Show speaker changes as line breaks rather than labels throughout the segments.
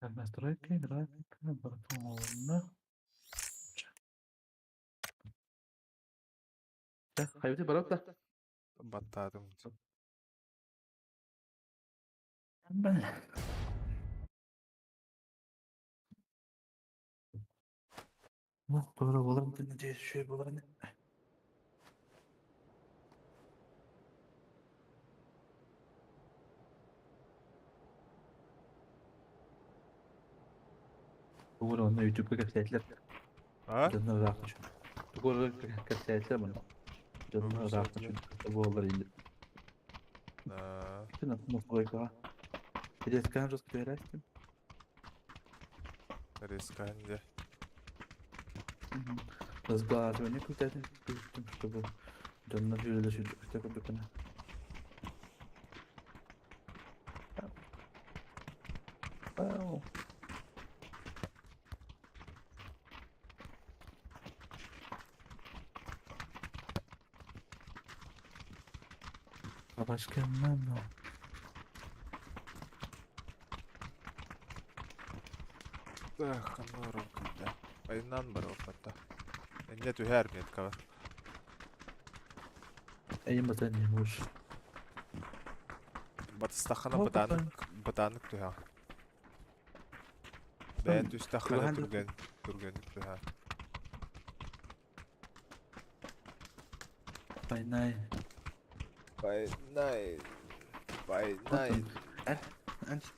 Так, настройки, графика, бортуолунна. Хайбыты барап да.
Баттаатым.
Doğru olur. Şey olur. Тугур онно ютубка кэпсээтилэр.
А?
Дьоннор ыраахта үчүн. Тугур кэпсээтилэр маны. Дьоннор ыраахта үчүн буолар инде. Ты настройкаҕа. Резкаһын жестко түһэрээстим.
Резкаһын дьэ.
Разглаживание күтэтин күттүм, чтобы дьоннор дьүүлэлэ сүрдүкүтэ курдуккуна. Вау. Başka ne?
Так, ханна күүтэ. Айынан барыахпатта. Энньэ түһээр меткаҕа.
Эйим батан не муж.
Батыстаххына бытаанык бытаанык түһэҕин. Бэйэн түстэххинэ түргэн түргэнник түһээр.
Байнай.
Байнай. Байнай.
Эн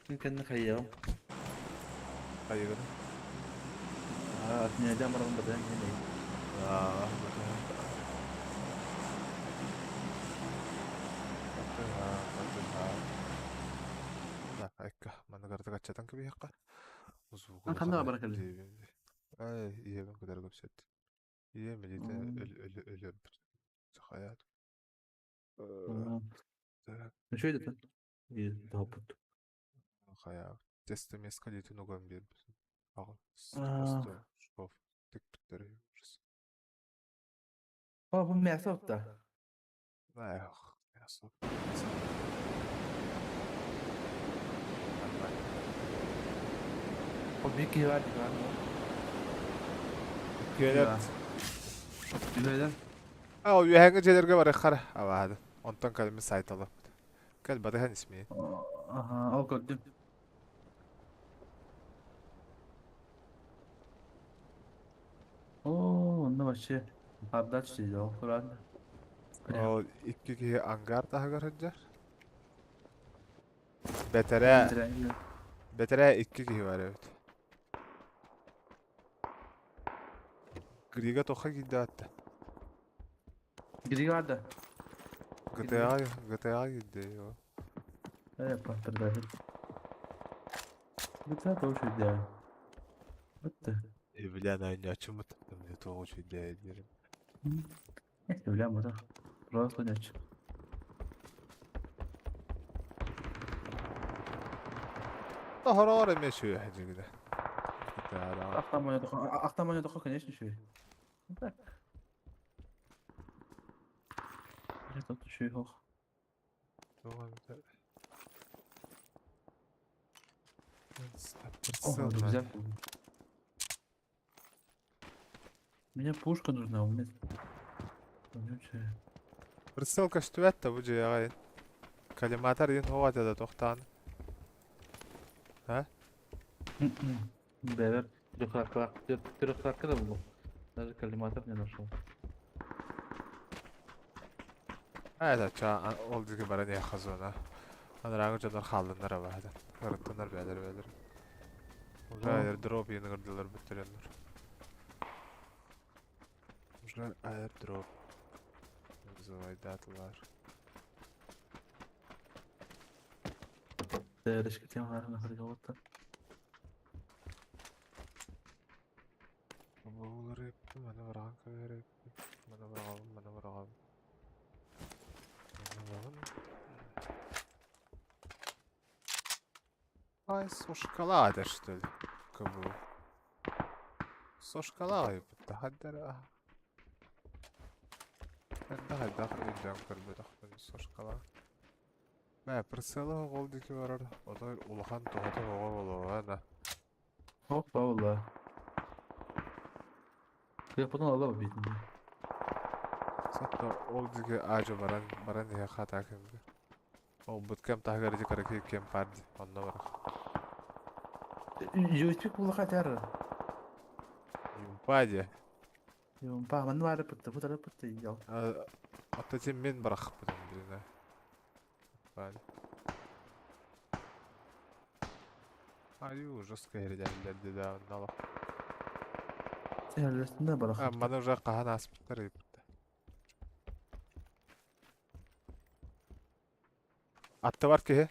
эн кэннэ хайыаҕым.
Хайыгын?
Аа, отнядя баран батан кэннэ.
Аа, батан. Батыһа, батыһа. Да, айка, маныгардык аччатан кэбиһиэххэ.
Ан ханна баран кэллиҥ?
Ай, ийэбин кытары көпсөттүм. Ийэм илиитэ өлөрбүт. Сахайаат.
Үчүгэй да тоһоппут.
Хайа, тестомеска диэтин уган биэрбит. Аҕа, просто шкаф тикпиттэр ужас.
О, бу мясо отта.
Эх, мясо.
О, биир киһи баар дии баар.
Күөлэр.
Күөлэр.
А, ол үөһээҥҥи дьиэлэргэ барыаххара абаһады. Онтон кэлиммит сайталаппыт. Кэл батыһан исмиин.
Аха, ол көрдүм. Оо, онно вообще ардаач дии ол туран.
Ол икки киһи ангар таһыгар сылдьар. Бэтэрээ бэтэрээ икки киһи бар эбит. Грига тоха киирдэ атта.
Грига бар да.
GTA GTA киирдэ его.
Э, пастырдашит. GTA тоже идеально. Вот так.
Э, бля, оонньооччуммут мне туох үчүгэй диирим.
Бля, мата. Просто оонньооччу.
Тоһороҕор эмиэ үчүгэй дьигинэ.
Ахтам оонньоотоххо, конечно, үчүгэй. Так. Это үчүгэй хоох. О, рюкзак. Мне пушка нужна, у меня вонючая.
Прицел көстүбэт да бу дьиэҕэ Коллиматор диэн суох этэ да тохтоон. А?
Бэбэр трехкратка да был. Даже коллиматор не нашел.
Это ча ол диги баран яха зона. Анараагы дьоннор хааллыннар абаһада. Ырыттанар бээлэр бээлэр. Уже airdrop yeni кырдылар бүттереннер. Уже airdrop. Вызывайдатылар.
Дэришки темаларын ахырга
Булар маны бараҕан кэбиһэр маны быраҕабын, маны быраҕабын. Маны ылабын. Ай, сошкалаада, что ли? КБУ. Сошкалаҕай бутта хаддара. Хайдах хайдах өйдөөн көрбөтөхпүн сошкалаа. Бээ, прицела оҕол диэки барар, отой улахан тоҕото оҕо буолуоҕа да.
Hoppa valla. Телефонун ала битин.
Сатта ол диги ажо баран баран иһэ хата кэмгэ. Ол бут кэм таһыгар ити кыракый кэм пар ди онно барах.
Joystick булаха тар.
Юмпа ди.
Юмпа манна бары пытты, бу пытты ял.
Ата тим мен барахпытым билинэ. Бан. Аю жестко эрдэллэрди да онно.
Сәлләсендә
А
барах.
маны уже хаһан ааспыттар ыйбытта. Атта бар киһи.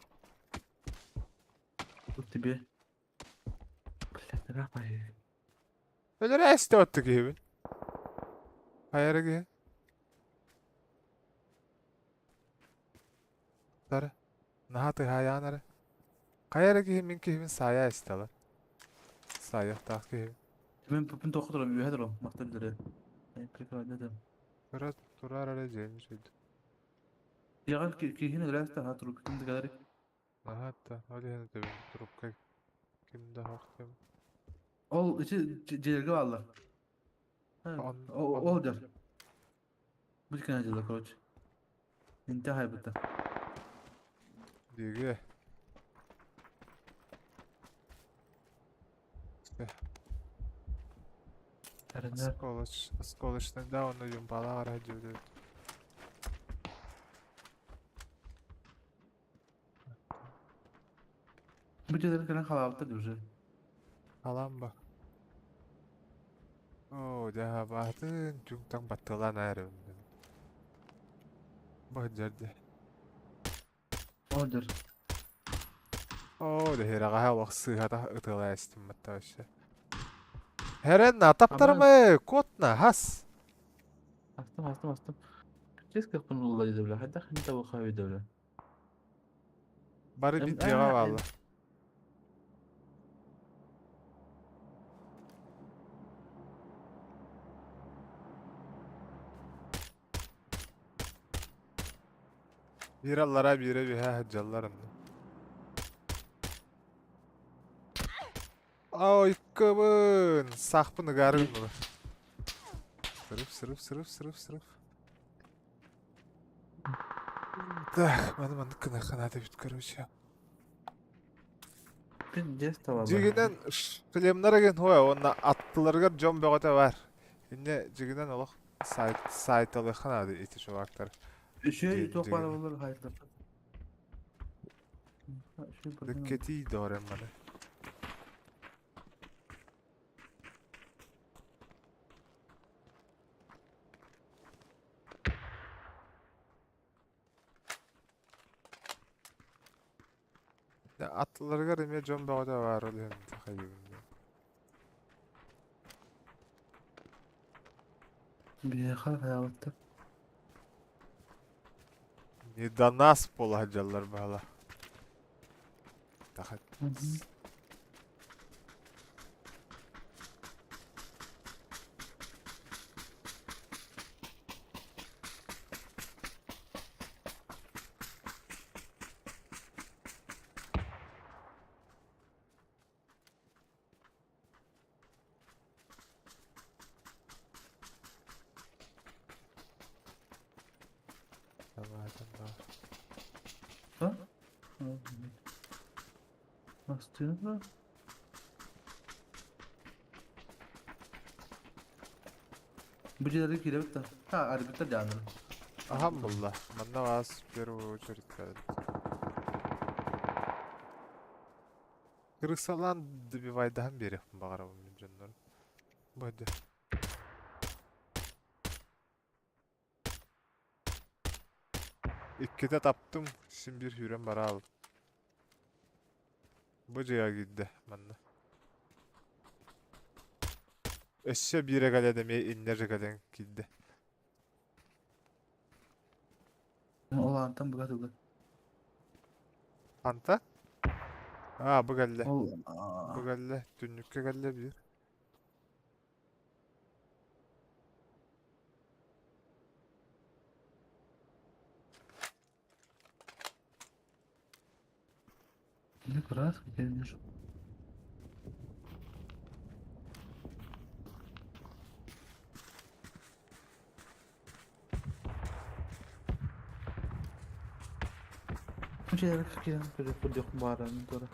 Тут тебе. Блядь, рапай.
Өлөрө эсте отты киһибин. Хайары киһи. Тары. Наһаа тыһаайаан эрэ. Хайа киһи мин киһибин саайа эстэлэр. Саайыахтаах киһибин.
Мен пупун тоқы тұрам, үйе тұрам, мақтан дүре. Прикольно да.
Тура турар эрэ дьиэни сөйдү.
Яған кихин өләсті ха тұрып кімді кәдәрі.
Наһаа да ол иһин этэбин трубка ким да хоох ким.
Ол içi желерге алар.
Он
Ол жар. Бұл кәне жылы, короче. Интихай бітті.
диге. Осколоч, осколочный да, он юмпала радио.
Бұл жерден кәне қалабытты уже.
Алам ба. О, дьэ баатын түҥ-таҥ батталаан аарыбын. Баһдьарде.
Ол жар.
О, дэһирэҕэһэ олох сыыһата ытыалаа истим батта вообще. Хэрэн атаптармы котна хас.
Астым, астым, астым. Чес капын улла деді бля. Хайда хин табы хабы бля.
Бары bir дьиэҕэ баалла. Биир аллара биирэ үөһэ сылдьаллар онно. Ой, кыбын! Сахпын ыгаары гыннылар. Сырып, сырып, сырып, сырып, сырып. Так, маны маннык гына надо бит, короче.
Пиздец таба.
Дьигинэн шлемнар эгин хуа, уонна аттыларыгар дьон бөҕөтө баар. Инньэ дьигинэн олох сайт сайталыахха наада ити чувактар.
Үшө
Дьи
тоқ бара
дьигинэн.
болар хайтлар.
Дыккетий доорем маны. Аттыларыгар эмиэ дьон бөҕөтө баар ол иһин хайыыбын диэн.
Биэха хаябытты.
Не до нас буола сылдьаллар баһыла. Тахат. Давай,
Ha? Астын Бу жерге кире битте. Ha, арбитр жанры.
Аһам булла. Манна вас в первую очередь кэлэн. Кырысалаан добивайдаһан биэриэхпин баҕарабын мин дьоннору. Бу Иккитэ таптым, син биир сүүрэн бараал. Бу дьиэҕэ киирдэ манна. Өссө биирэ кэлэн эмиэ иннэ кэлэн киирдэ.
Ол антан бугатылы.
Ханта? Аа, бу кэллэ.
Ол
Бу кэллэ. Түннүккэ кэллэ биир.
Не краски, конечно. Дьиэлэр киирэн көрүөх курдук баарарын туора.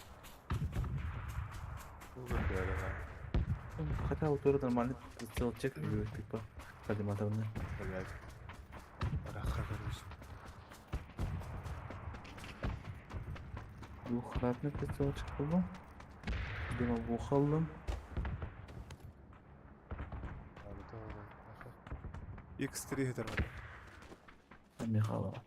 Хотя вот туора нормальный прицелчик типа коллиматорный.
Блядь. Барахха короче.
Двухкратный прицелчик был. Дымовуха ыллым.
X3 хитер.
Михайлова.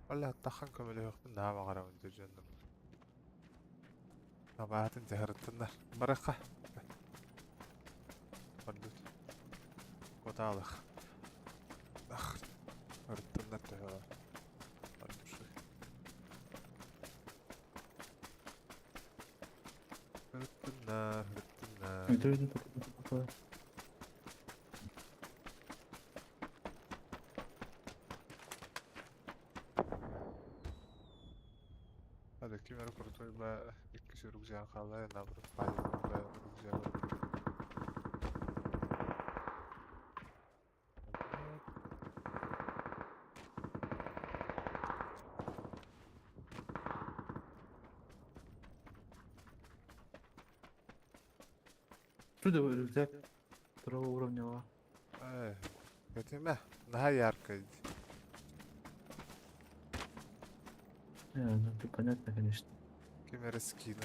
Валла таххан көмөлөһүөхпүн наһаа баҕарабын дии дьоннор. Табаатын дьаһарыттыннар. Барыхха. Барбыт. Кутаалах. Ах. Ырыттыннар төһө. От души. Ырыттыннар, ырыттыннар. Hadi ким эрэ крутой ба иккис рюкзак хаалла, наоборот, Павел ба рюкзак.
Чудо рюкзак второго уровня.
Эй, кэтимэ, наһаа яркай.
Не, ну ты понятно, конечно.
Ким эрэ скина.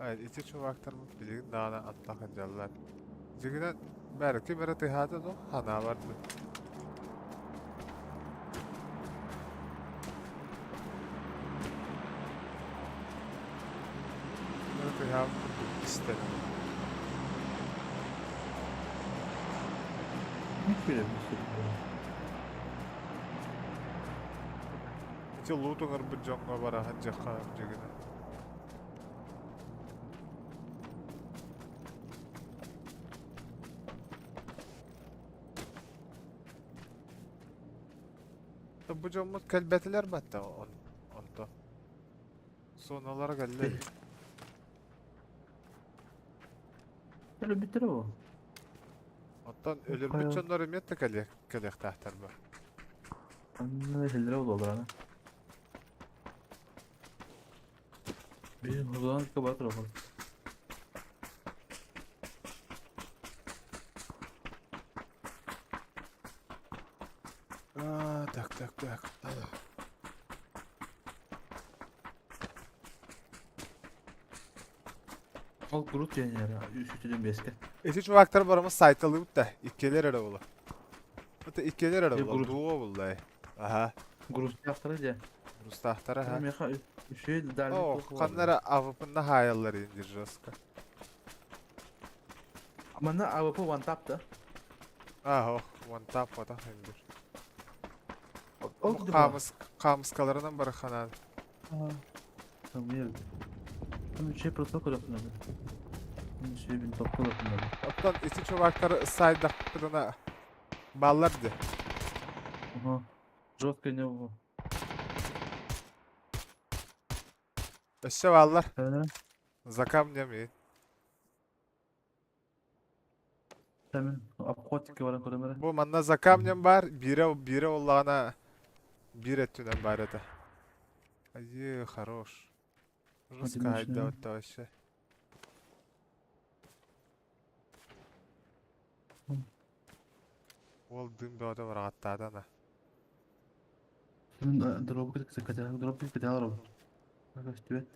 Ай, ити чувактарбыт билигин даҕаны аттах дьаллар. Дьиҥинэн, бары ким эрэ тыһаата дуо? Ханаабар дуу. Ким эрэ тыһаабыт курдук истэн.
Нихуя не
Ити лут оҥорбут дьоҥҥо бара сылдьыахха дьиҥинэн. Бу дьоммут кэлбэтилэр батта онто. Соналара кэллэ.
Өлөрбүттэрэ ол.
Оттон өлөрбүт дьоннор эмиэ да кэлиэхтээхтэр ба.
Анна эһэллэрэ буолаллар ана. Биир хозуан кыбат рохол.
А, так, так, так.
Ол курут диэн үс бэскэ.
Ити чувактар барымыз сайталыыбыт да, иккилэр эрэ була. Это иккилэр эрэ була, дуо булла. Аха.
Грустаахтара дьэ.
Грустаахтара, ха.
Меха үчүгэй дальний
О, ханна эрэ АВП-на хаайаллар инди жестко.
Манна АВП one tap да.
А, one tap вата инди.
Ол
Хаамыс хаамыскаларынан бараханан.
Там үчүгэй просто көрөкүнэбин. Үчүгэй винтовка көрөкүнэбин.
Оттон ити чувактар сайдахпытына баллар ди.
Ага. Жестко не было.
Өссө баллар. За камнем и.
Тамин обходки баран көрөмөрө.
Бу манна за камнем бар, бире бире оллаҕына биир өттүнэн бар этэ. Айыы, хорош. Жестко хайда вообще. Ол дым бөҕөтө бараҕаттаата ана.
Дроп дроп кыталар. Көстүбэт.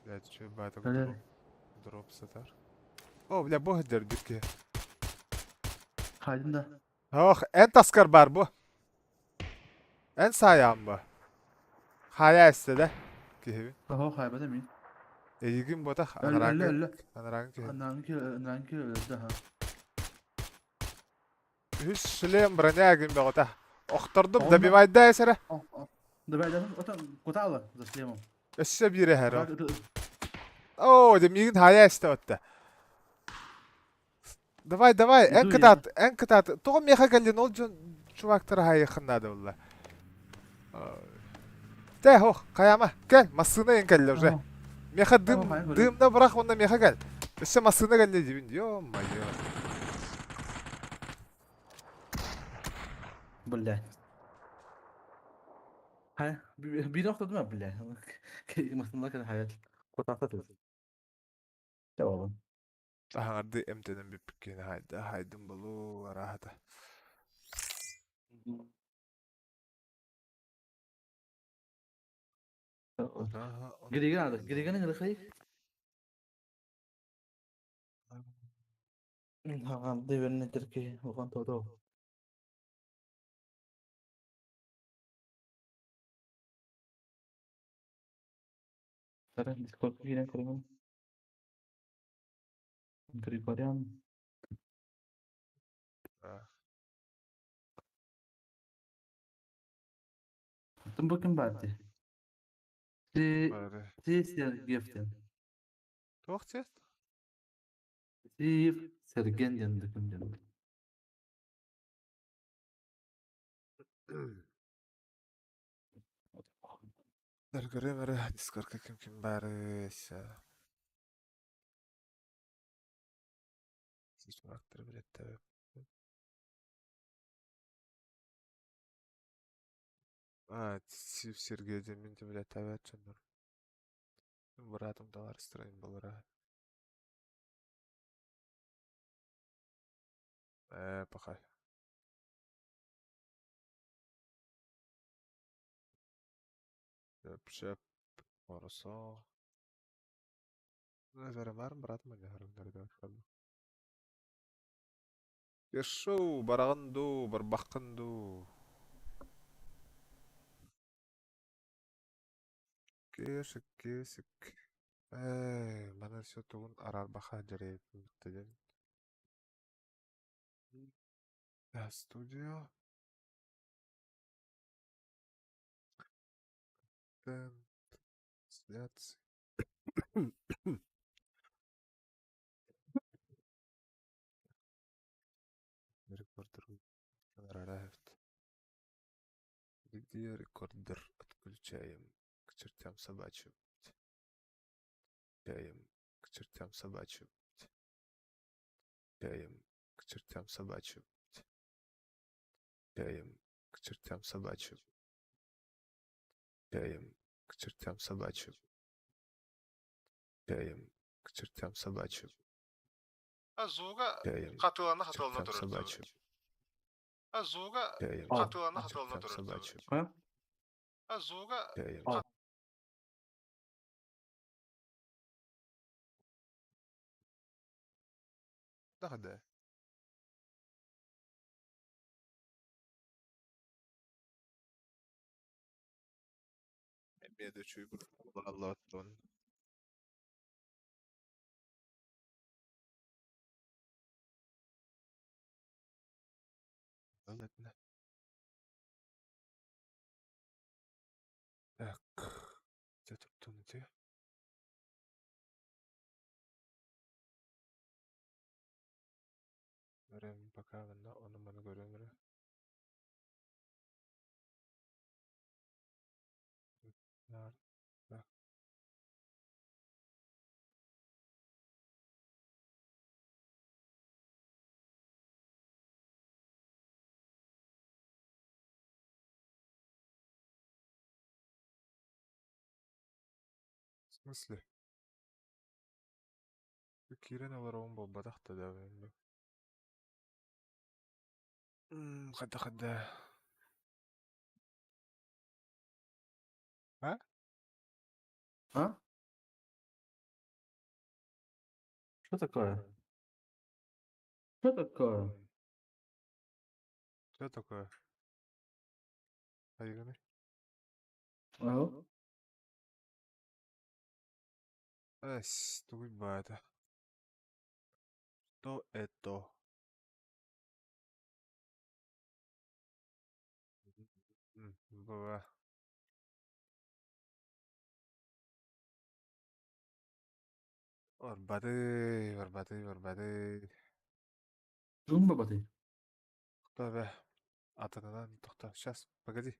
Блядь, чё баатык дроп, дроп сытар. О, бля, бу сылдьар бикки.
Хайдын да.
Ох, эн таскар бар бу. Эн саайаҕын бу. Хайа эстэ да киһибин.
Оһо хайбата мин.
Эйигин ботах
Өллө
анарааҥҥы
өллө.
анарааҥҥы киһи.
Анааҥы анааҥы өлдө ха.
Үһүс шлем бронягин бөҕөтө. Охтордум
Онно
добивайда эсэрэ.
Давай, отон кутаала за шлемом.
Өссө биир эһэр ол. Оо, дьэ миигин хайа эстэ отта. Давай, давай, эн
Иду я.
кытаат, эн кытаат. Тоҕо миэхэ кэллин ол дьон чувактары хайыаххын наада буолла. Тэ, ох, хайама, кэл, массыына эн кэллэ уже. Миэхэ дым, дымна бырах уонна миэхэ кэл. Өссө массыына кэллэ диибин, ё-моё.
Блядь. Хайа, биир охтодум, бля. Массыына кэлэн хайа. Кутаата тыл. Чэ оҕолом.
Аһаҥардыы эмтэнэн бүппүккүн хайда хайдым булуу арааһата.
Грига надо. Григаны грихай. Хаҕанды вернетер ки оған todo. Сара Discord киирэн көрөмүн. Григорян. Оттон бу ким баар дии? Си
Бары.
Си Сергеев диэн.
Туох диэн?
Сиев Серген диэн да ким диэн.
Көрүөм эрэ Дискордка ким ким баары Чувактары билэттээбэппин. А, Сив Сергей диэн мин да билэттээбэт дьоннор. Быраатым табаарыстара буолара. Ээ, пахай. Сөп, сөп. Хорошо. Баар быраатым Кешу, бараҕын дуу, барбаххын дуу? Кешик, кесик. Ээ, маны все тугун араарбаха дьарыйбын бүттэ диэн. Студио. Трансляция. Рекордер Где рекордер отключаем? К чертям собачьим. Включаем. К чертям собачьим. Включаем. К чертям собачьим. Включаем. К чертям собачьим. Включаем. К чертям собачьим. Включаем. К чертям собачьим.
Звуга
Включаем.
хатылана
К
хатылана
чертям
турар.
собачьим.
Звуга
Включаем.
хатылана
К
хатылана
чертям
турар.
собачьим.
Звуга
Включаем. Да, да. Эмиэ да үчүгэй буолаллар. Ладно. Так. Где тут где? Көрөм пока манна ону маны көрөм эрэ. Так. В смысле? Киирэн олоробун буолбатах да да. Хадда хадда. А?
А? Что такое? Что такое?
Что такое? Айганы?
Аһы.
Эс, тугуй баата. Что это? Была. Барбаты, барбаты, барбаты.
Зумба баты.
Кто бе? Атанынан тохто. Сейчас, погоди.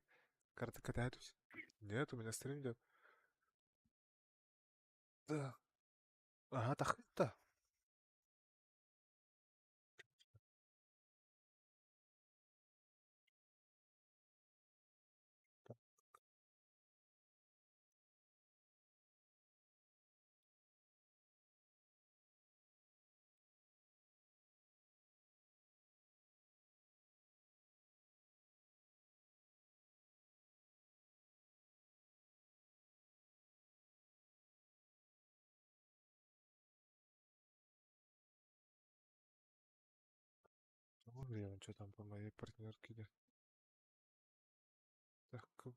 Карта катаюсь. Нет, у меня стрим идет. Да. Ага, так-то. Ну, что там по моей партнерке идет. Так, кап,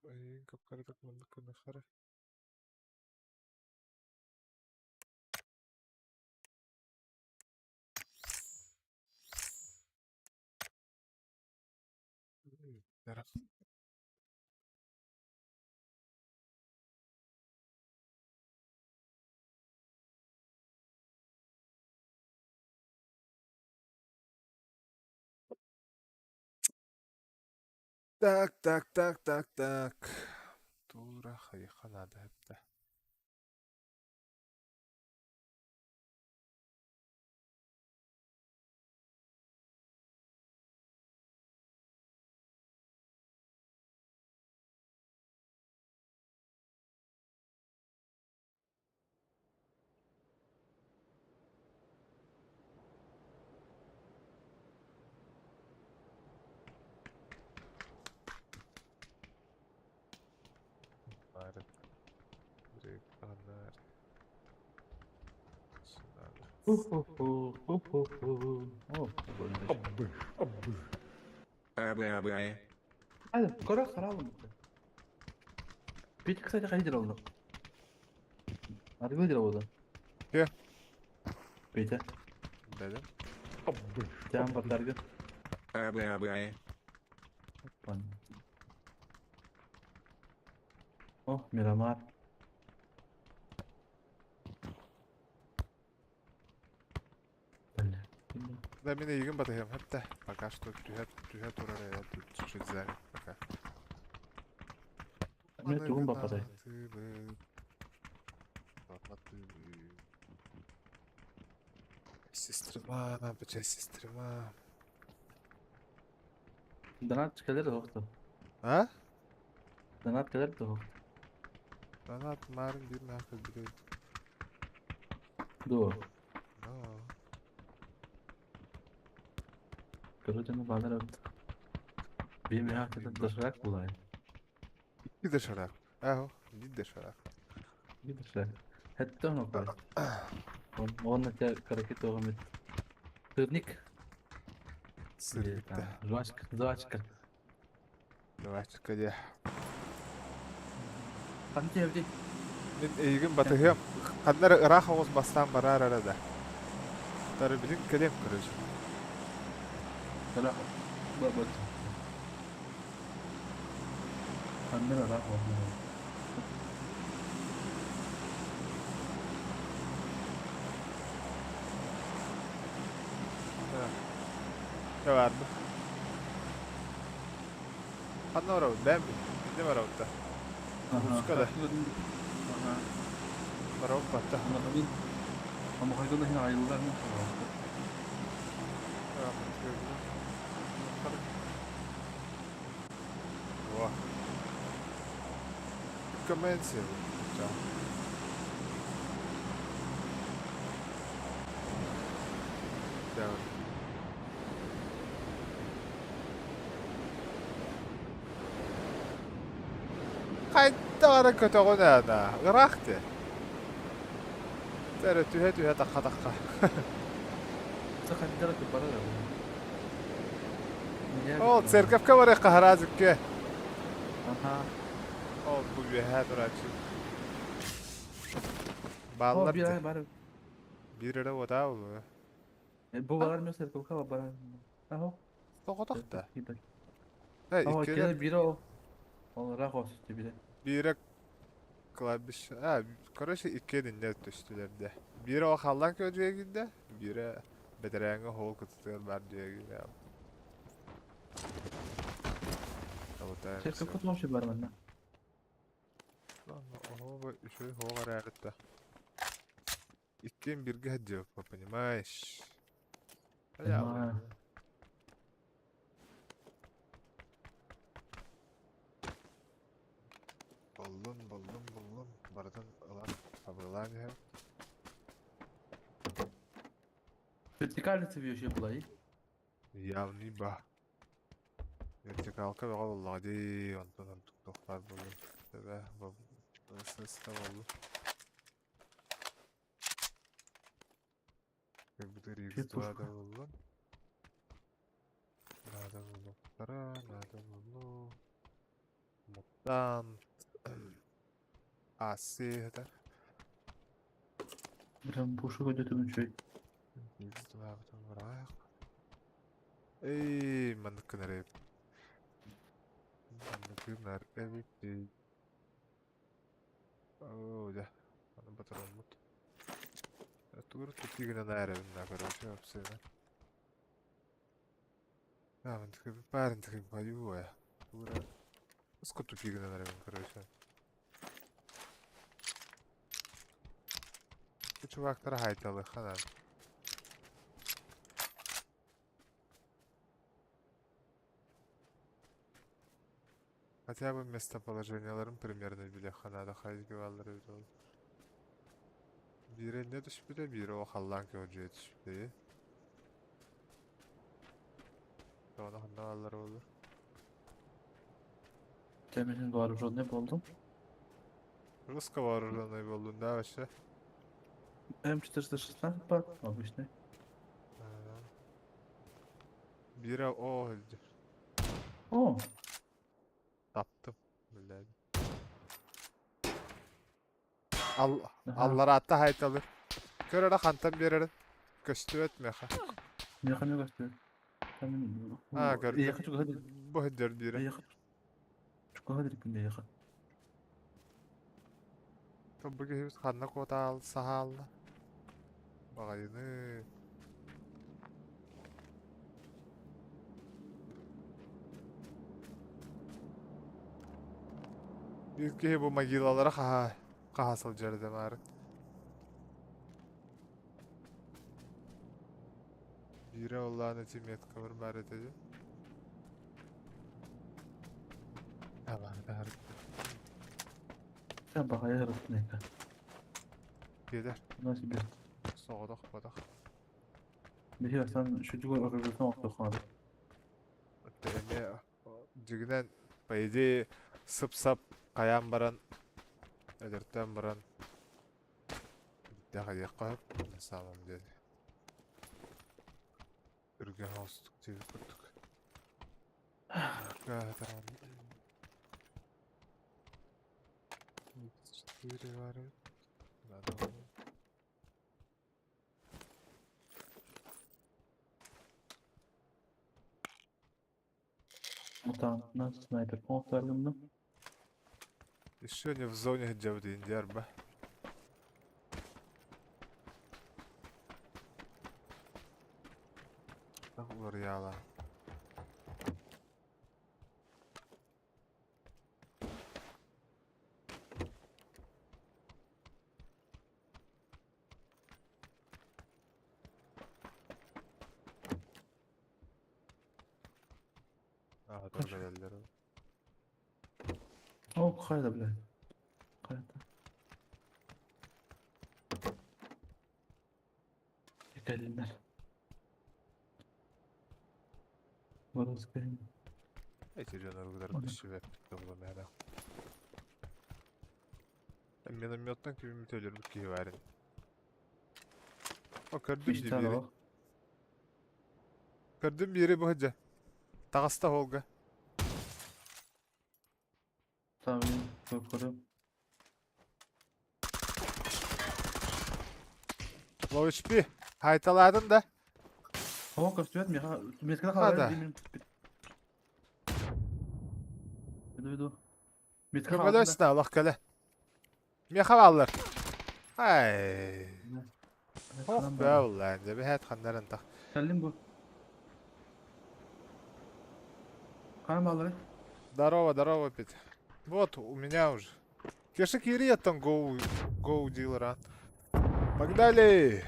Так, так, так, так, так. Тура хайха надо это.
Петя, кстати, ходил ровно. А ты видел его, да?
Где?
Петя.
Да, да.
Там подарка. О, Мирамар. Бля.
Да, меня егем батаем. Хатта. Пока что түһэ турар я тут чуть-чуть занят пока.
Мен тугун бапатай.
Сестрима, по части стрима.
Донат кэлэр дуо?
А?
Донат кэлэр дуо?
Донат марын бир нахуй блядь.
Дуо.
Но.
Короче, ну бадар Бир хaftada доширак булай.
Bir доширак. Аһо, bir доширак.
Bir доширак. Хэтте оно кой. Он те караки тогомит. Сырник.
Сырник.
Жвачка, жвачка.
Жвачка де.
Ханты евди.
Мен эйгин батыгым. Ханнар ыраах оҕус бастаан бараар эрэ да. Тары билин кэлиэм короче.
Сала. Бабат. Ханнар ыраах оҕус.
Ne var bu? Ханна барабыт, бэм Инде барабыт да. Музыка да. Барабыт батта.
Ama haydan hina ayrıldılar mı?
Во. Комменция. Да. Хайдара көтөҕүнэ ыраахты. Тәрі түһэ-түһэ тахха-тахха.
Сахаддара барар.
Ол церковка барыахха хараазыкка.
Аха.
Ол бу үөһээ турааччы.
О,
Бааллар
биир
да.
ай бар.
Биир эрэ уотаа буолуо.
Бу бар мен церковка бар. Аһо.
Тоҕотох да. Э,
Аһо,
иккилэр
иккилэр биир ол. Ол ыраах осты бире.
биирэ кладбище. А, короче, иккиэн иннэ түстүлэр да. Биирэ ол халлаан көрдүгэ киирдэ, биирэ бэтэрээҥҥэ хоол кытытыгар баар диэги.
Церковка вообще бар манна.
Оһо, үчүгэй хоол эрээри да. Иккиэн бииргэ сылдьыбыппыт, понимаешь?
Понимаю.
Буллум, буллум, буллум. Барытын ылан, абылаан иһэм.
Вертикальный вообще была и?
Явный ба. Вертикалка бөҕө буоллаҕа дии, онтон ордук туохтаах буолуо. Тэбэ, сыста буоллу. Кырбытыр
Петушка.
X2 буоллун. Наада буолуохтара, наада буоллу. Мутант. АС этэр.
Прям пушка где-то ничего.
X2 бытын быраах. Эй, маннык гынар эбит. Маннык гынар эбит. Оо, дьэ, аны батароммут. Тугу тупик гынан аарэбин да, короче, вообще. А, мантык баарын тыгын баю Тугура Ско тупик гынан арэбин, короче. Бу чувактара хайталыха да. Хотя бы местоположенияларын примерно билиэххэ наада хайгы бааллар эбит ол. Биирэ иннэ түспүтэ, биирэ ол халлаан көҕүдьүйэ түспүтэ. Тоҕо ханна бааллара буоллар?
Темин вооруженный болдум.
Русского вооруженный буоллун да вообще?
М416 бар, обычный.
Биирэ о өлдү.
О,
Таптым. Блядь. Ал
аха.
аллараатта хайталыр. Көр эрэ хантан биэрэрин. Көстүбэт миэхэ.
Миэхэ эмиэ көстүбэт. Там
Аа, көрдүм.
Эйиэхэ чугаһа
Бу сылдьар биирэ.
эйиэхэ чугаһа дирикпин эйиэхэ.
Бу киһибит ханна куотаал саһаалла. Баҕайыны. Биир киһи бу могилалара хаһа хаһа сылдьар да маарын. Биирэ оллаан ити меткабар баар этэ дии. Табаар
Sen баҕайы ырыттын эка.
Киэдэр.
На себе.
Соҕотох ботох.
Биһи асан шүдүгөр оружиятын оттохаады.
Эмиэ дьигинэн, по идее, сып-сап хайаан баран, эдэртэн баран дэхэйиэххэ сөп на самом деле. Үргэн оҕустук диэбит курдук. Четыре баар эбит. Надо было.
Мутантна снайпер оттаргымны.
Еще не в зоне дьабыт индиарба. Уларыйаала. Аа, торга
О, хайда, блядь. Хайда. Кэлиннэр. Барыс кэлин.
Эти дьон
Оны.
түсүбэппит буолуо мээнэ. Минометтан кимим өлөрбүт киһи баар ини. О, көрдүм дии
Үстään
биири.
олох.
Көрдүм биири бу сылдьа. Таҕыста холга.
Tamam, korkuyorum.
Ловичпи. Хайталаатын да?
О, көстүбэт миэхэ миэскэ
А,
хаалар
да.
дии Иду, иду. Миэскэ хааллын да.
Көмөлөс да олох кэлэ. Миэхэ бааллар. Ай. Ох
Ханан
бээ
бааллар.
уллаан дьэ бэһээт ханнарын тах.
Кэллим бу. Ханан баалларый?
Здорово, здорово, Петя. Вот, у меня уже. Кеша кири там гоу, гоу дилера. Погнали!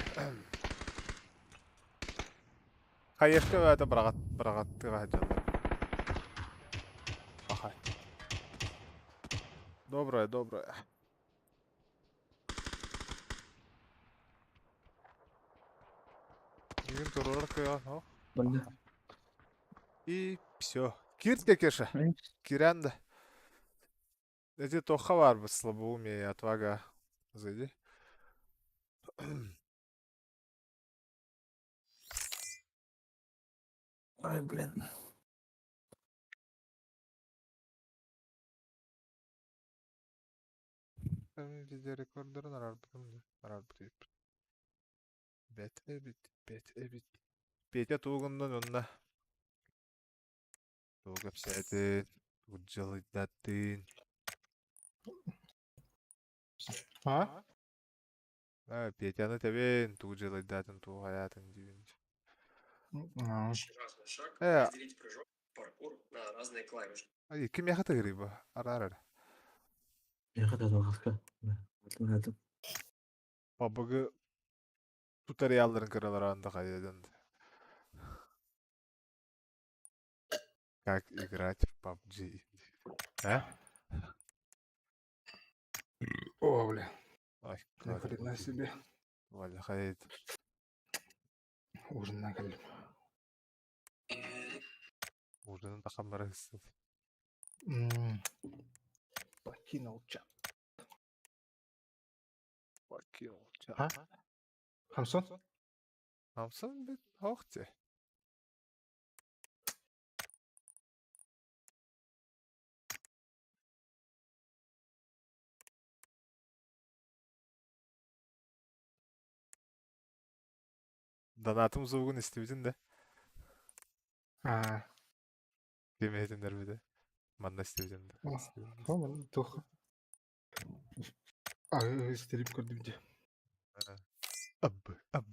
Хаешка это брагат, брагат дьаллар. Ахай. Доброе, доброе. Бүгүн турар кыа,
Банда.
И все. Кирте, Кеша. Кирэн да. Эти тоха бар слабоумие и отвага. Зайди.
Ай, блин.
Видеорекордерын арарбытым арарбыт. Бэт эбит, бэт эбит. Петя тугуннан онна. Тугу кэпсээтин, тугу дьалыйдаттын.
А?
А, Петяны тэбин, тугу дьалыйдатын, тугу хаятын диибин.
А,
Разный шаг,
Э,
разделить прыжок, паркур на разные клавиши.
ай, ким яхата гриба? Арар.
Миэхэ да алҕаска. Этим.
Бабыгы туториалларын кыраларанда хайадан. Как играть в PUBG? А?
О, бля.
Ай,
Ни хрена себе.
Валя хайт.
Ужин накалим.
Ужинын тахаммара хыссын.
Покинул чат.
Покинул чат.
А? Хамсон?
Хамсон бит хоохте. Донатым звугун истибитин да.
А,
Кемеһитиннэр бите. Манна истибитим да.
О. О, тух. А, истерип көрдүм дии.
Аб, аб.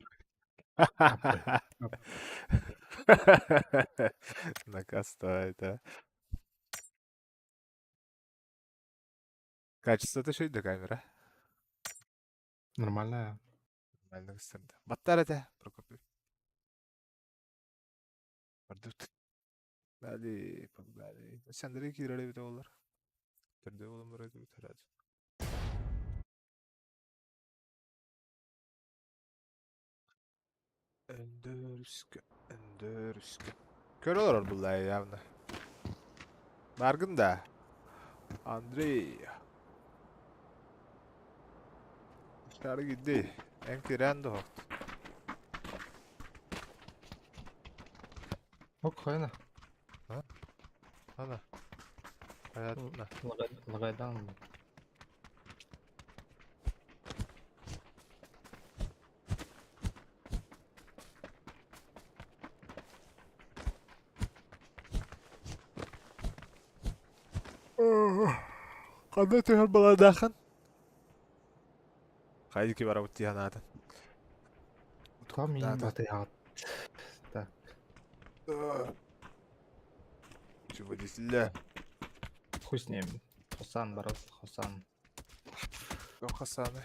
Аб.
Наказ-то это. Качество-то да камера.
Нормально.
Нормально көстөрдө. Баттар этэ, Прокопий. Бардыбыт. Дали, погнали. Сендери киирэр эбитэ буоллар. Төрдүө буолан барар эбит хараат. Өндөрүскэ, өндөрүскэ. Көрө олорор булла явно. Баргын да. Андрей. Dışarı gitti. En kiren de hoktu.
Ок, хайна.
Ана. Hayatına.
Лагайдан.
Ханна түһэр баладахан? Хайдики барабыт тиһанаатын.
Там
Да, да.
батыйаат. Так.
Чего действительно?
Хуй с ним. Хусан, барос, Хусан.
Хасаны.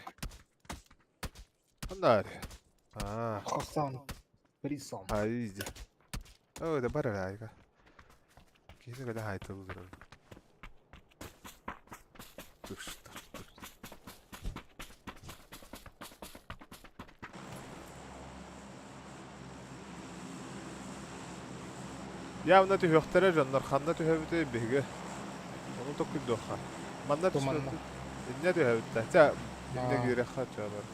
Ханнари. А,
Хусан. Присон.
хайди. О, да барарайга. Кихини када хайтылдыр. Туш, туш, туш. Явно түһүөхтэрэ дьоннор ханна түһэбитий биһиги. Ону токуйдуохха. Манна
Туманна.
түспэппит. Инньэ түһэбит да. Чэ, инньэ
Аа.
киириэххэ чэ бар.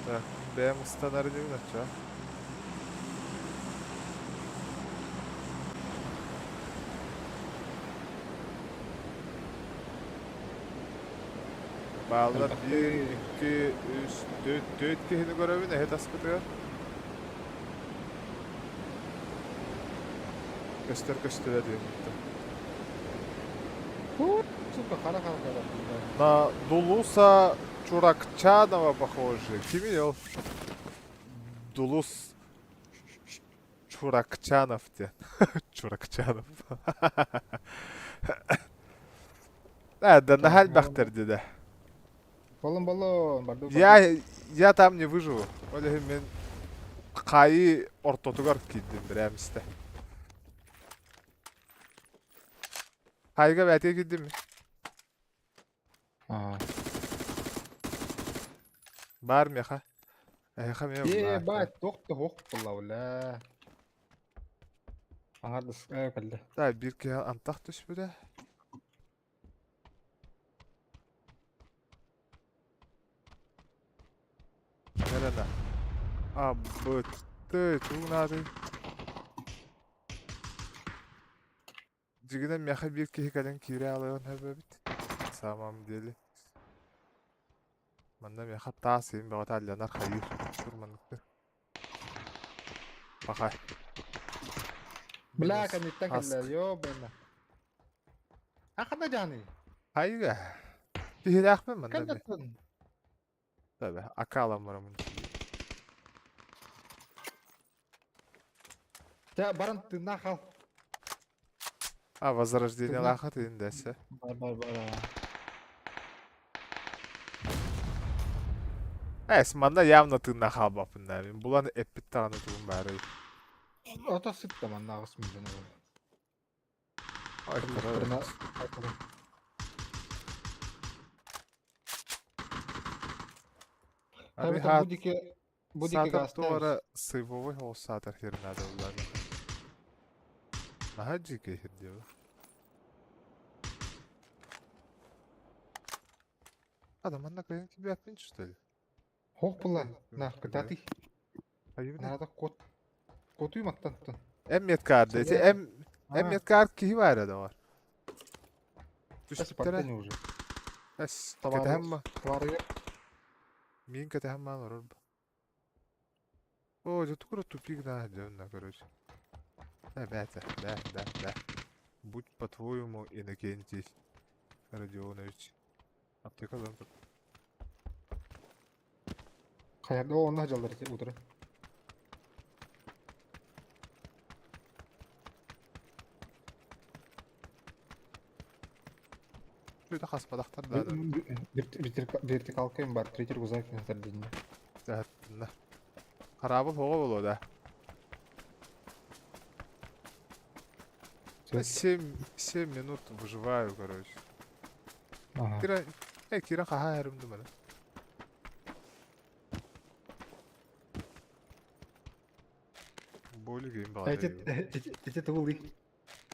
Так, бэйэм ыстанар инибин оччоҕо. Бааллар биир, икки, үс, түөрт, түөрт киһини көрөбүн эһи таспытыгар. Көстөр көстүбэт диэн.
Сука, хара хара хара.
На Дулуса Чуракчанова похожи. Кимий ол? Дулус Чуракчанов диэн. Чуракчанов. Э, да наһаа элбэхтэр дии
Болон болон барды.
Я там не выживу. Ол иһин мин хаайыы ортотугар киирдим бирэмистэ. Хаайыга бээтигэ киирдим.
Аа.
Баар миэхэ. Эһиэхэ эмиэ
Е,
баар.
баат, туох да суох буолла бля. Аҥардас кэллэ.
Так, биир киһи антах түспүтэ. Nerede? А, Б, Т, тугу наадый? Дьиҥинэн миэхэ биир киһи кэлэн киирэ алыан сөп эбит. На самом деле. Манна миэхэ таас иһин бөҕөтө алдьанар хайыыр. Тур манныктар. Пахай.
Бля,
Минус
кэнниттэн
аск.
кэллэ, ёбана. А ханна дьаный?
Хайга. Киһилээхпин манна би.
Кэнниттэн.
Tabii. Акалам барамын.
Чэ, баран тыыннаах хаал.
А, возрождение
Тыыннаах.
лаахат индесе.
Бар, бар, бар.
Эс, манна явно тыыннаах хаалбаппын да. Мин булан эппит даҕаны тугум баарый.
Ото сытта манна аҕыс миллион буолла.
Ой,
Кырына-
Арый
Эбэтэр бу диэки бу диэки
саатар
гаастаах
туора сыйбовой оҕус саатар хир наада буллаана. Наһаа дьиикэй хир диэбэ. Ада манна кыайан киирбэппин что ли?
Хоох буолла на кытаатый.
Айыбын.
Наада кот котуй маттан тон.
Эм меткарды. Эти эм эм меткар киһи баар да бар. Түспүттэрэ.
Спартан уже.
Эс,
Товары-
кэтэһэн ма.
Товары
Мин кэтэһэн маан олорор. О, дьэ тугу эрэ тупик наһаа дьонно, короче. Да, бээтэ, да, да, да. Будь по-твоему, Иннокентий Родионович. Аптека ылан тур.
Хайа, о, онно дьаллар ити утары.
Шүтэ хаспатахтар да.
Вертикалка им бар, третий рюкзак на сардине.
Тэһэттиннэ. Хараабыл оҕо буолуо да. 7 минут выживаю, короче.
Ага.
Кира, э, Кира хаһаа эрим думана. Боли гейм баар.
Эти эти тулы.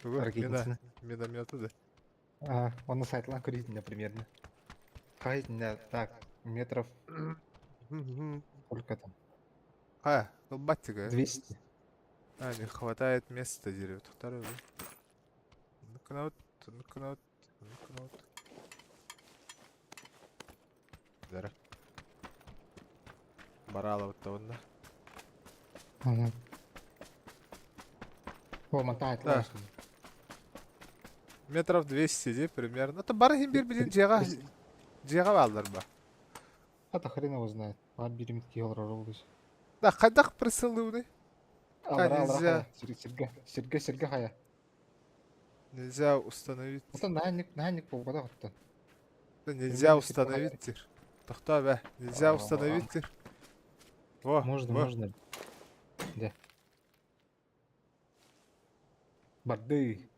Тугу? Мина,
Ракетницаны.
минометы да.
А, он на сайтлан курить примерно. Хайт, так, метров сколько там?
Ха, ну баттига.
200.
А, не хватает места дерева. Второй, да? Ну-ка на вот, ну-ка на вот, ну-ка на вот. Дара. Барала вот онно.
Ага. О, мотает
Да. Метров 200 ди примерно. Это бары хим бир билин жега жега балдар ба.
Это хрен его знает. Бар биримит киһи олорор.
Да хайдах присылыуны?
Алра, алра
нельзя.
хайа. Сиргэ, сиргэ, сиргэ хайа.
Нельзя установить.
Оттон наанник, наанник буолбатах оттон.
Да нельзя
Примерно
установить тир. Тохтоо бе. Нельзя
А,
установить тир. Во,
Можно,
во.
можно. Да. Барды.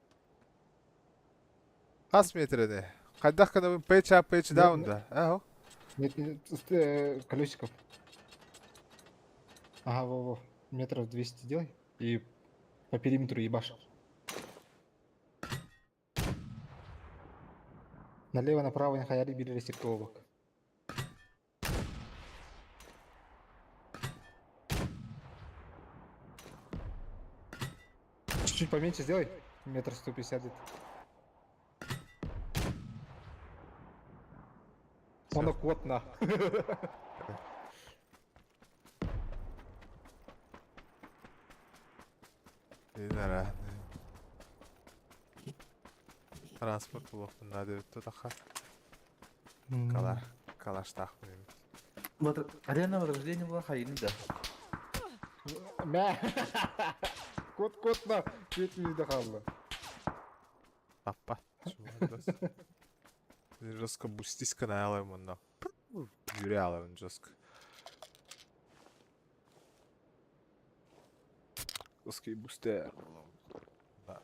Хас метрени. Хайдах кынабын page up, page down да. Аһо.
Нет, нет, колесиков. Ага, во, во. Метров 200 делай. И по периметру ебашь. Налево, направо, не хаяри били ресептолог. Чуть-чуть поменьше сделай. Метр 150 где-то. Оны куот на.
Инара. Транспорт булуохпун наада эбит тутаха. Кала, калаштаахпын эбит.
Арена возрождение была хайын да.
Мә. Кот кот на. Бет мүйді қалды.
Папа. Жестко бустись каналым онно. Жүре алабын жестко. Жесткий бустер. Да.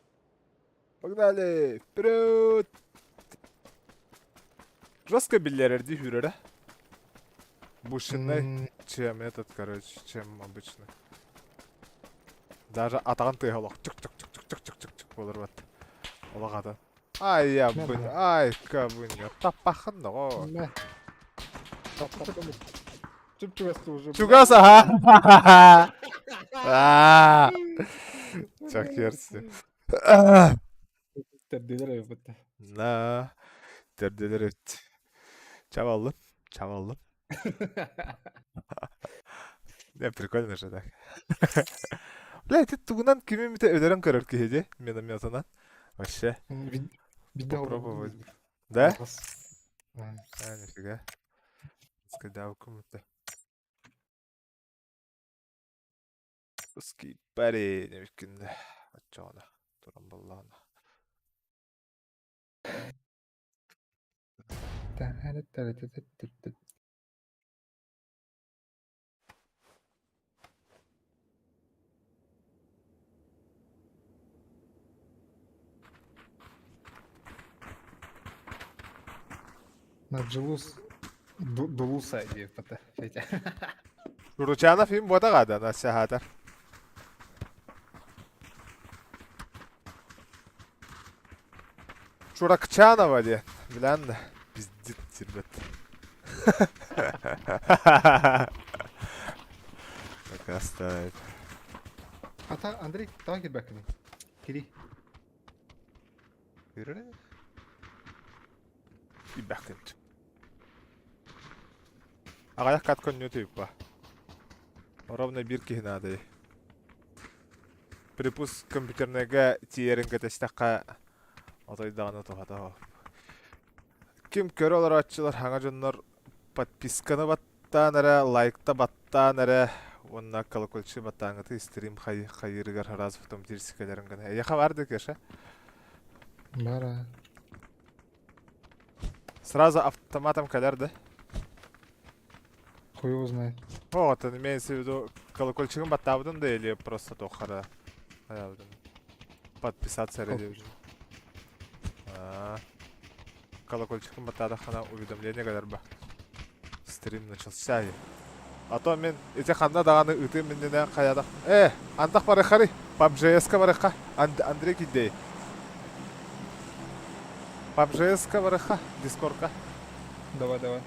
Погнали! Вперед! Жестко биллерерди хүрэрэ. Бушинный, чем этот, короче, чем обычно. Даже атаҕын тыаһа олох чук чук чук чук чук чук чук чук буолар бат. Олох ата. Ай я бын, ай кабын, таппахын доҕор.
Чуп-чугас уже.
Чугас аха. Аа. Чак yerси.
Тердилер эбит.
На. Тердилер эбит. Чабаллым, чабаллым. Не, прикольно же так. Бля, ити тугунан кими эмитэ өлөрөн көрөр киһи дии, минометынан. Вообще, попробовать. Да? А, нифига. Скадавку это. Узкий парень, эбиккин оччоҕуна туран буоллаҕына.
На Джилус Дулуса диэппэтэ Федя.
Ручанов им буотаҕа да саһаатар. Чуракчанова диэн билэн да пиздит сирбэт. Накастает.
Ата Андрей таа кирбэккиний? Кири.
Кирэрэ? Ибэхкин. Аҕыйах кат көнньүө тыыппа. Ровно биир киһи наадайы. Припуск компьютернайга тиийэрин кэтэстэххэ отой даҕаны туһата суох. Ким көрө олорооччулар хаҥа дьоннор подписканы баттаан эрэ, лайкта баттаан эрэ уонна колокольчик баттааҥҥыты стрим хайыырыгар раз потом тирсикэлэрин гына. Эйиэхэ баар да Кеша?
Бара.
Сразу автоматом кэлэр да?
Хуй его знает.
О, это имеется в виду колокольчигын баттаабытын да или просто туоххара подписаться эрэ диэбитин. Аа. Колокольчикын баттаатаххына уведомление кэлэр ба. Стрим начался. А то мин ити ханна даҕаны ытыым иннинэ хайадах э антах барыххарый PUBG-ска барыхха Андрей киддей PUBG-ска барыхха Дискордка
Давай, давай.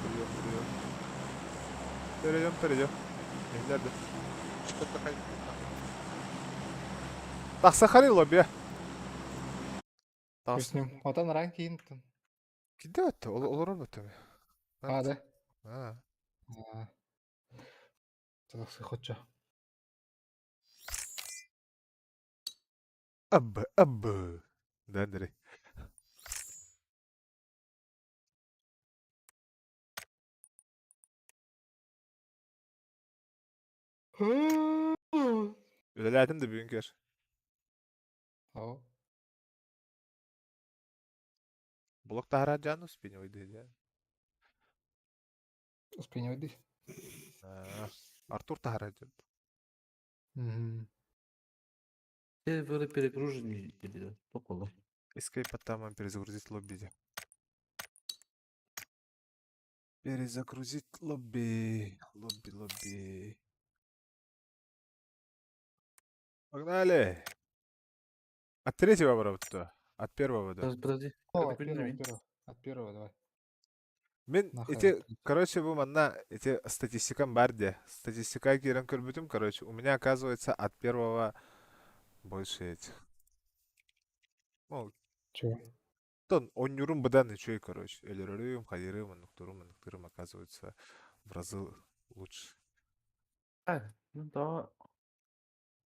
Прием, прием. Перейдем, перейдем. Нелерде? Тахса хари лобби.
С ним. Отан ран киин.
Киде өттө? Олорор бөттө.
А, да.
А.
Тахса хоча.
Аб, аб. Да, Андрей. Үлэлээтим да бүгүн көр.
Ау.
Блок таһара дьаан успеневойды дьэ.
Успеневойды.
Артур таһара дьон.
Серверы перегружены или около.
Escape там перезагрузить лобби. Перезагрузить лобби. Лобби, лобби. Погнали! От третьего ворота. От первого, да.
Подожди.
О, от первого, первого. От первого давай.
Мин эти, короче, бу манна эти статистикам бар де. Статистика киирэн көрбүтүм, короче, у меня оказывается от первого больше этих. Ну,
Чего?
Тон онньуурум быдан үчүгэй, короче. Өлөрөрүм, хайырым, оннуктурум, оннуктурум, оказывается, в разы лучше,
А, ну да,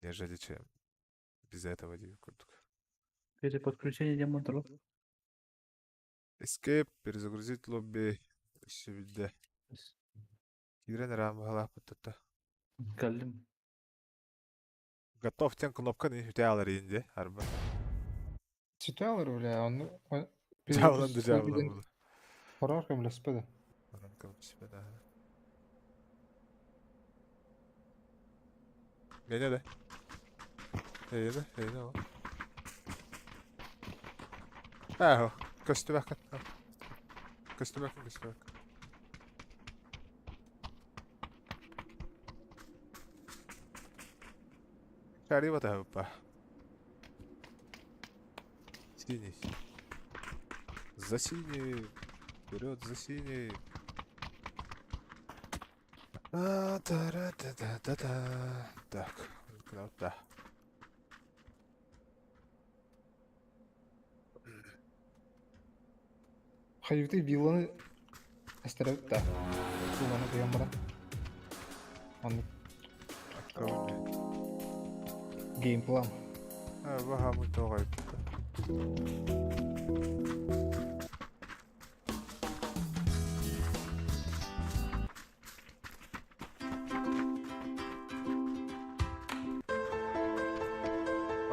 нежели чем без этого диир курдук.
переподключение демонтров.
Escape, перезагрузить лобби, өссө билдэ. Киирэн эрэ баһалаахпыт тутта.
Кэллим.
Готов тен кнопканы үтэ алар инде, арба.
Ситуалар, бля, он... он
Жабыланды,
перезагруз
жабылан
лоббиден
була.
Хорор көмөлөспөдө.
Онон көмөлөспөдө, да. Мене да. Эйне, эйне ол. Ааһо, көстүбэккин. Көстүбэккин, көстүбэккин. Шари батаһыппа. Синий. За синий. Вперед, за синий. А, та-ра-та-та-та-та. Так, да.
Хайыты вилланы эстеребит да. Вилланы кыйан баран. Оннук геймплан.
Баһаамый тоҕой.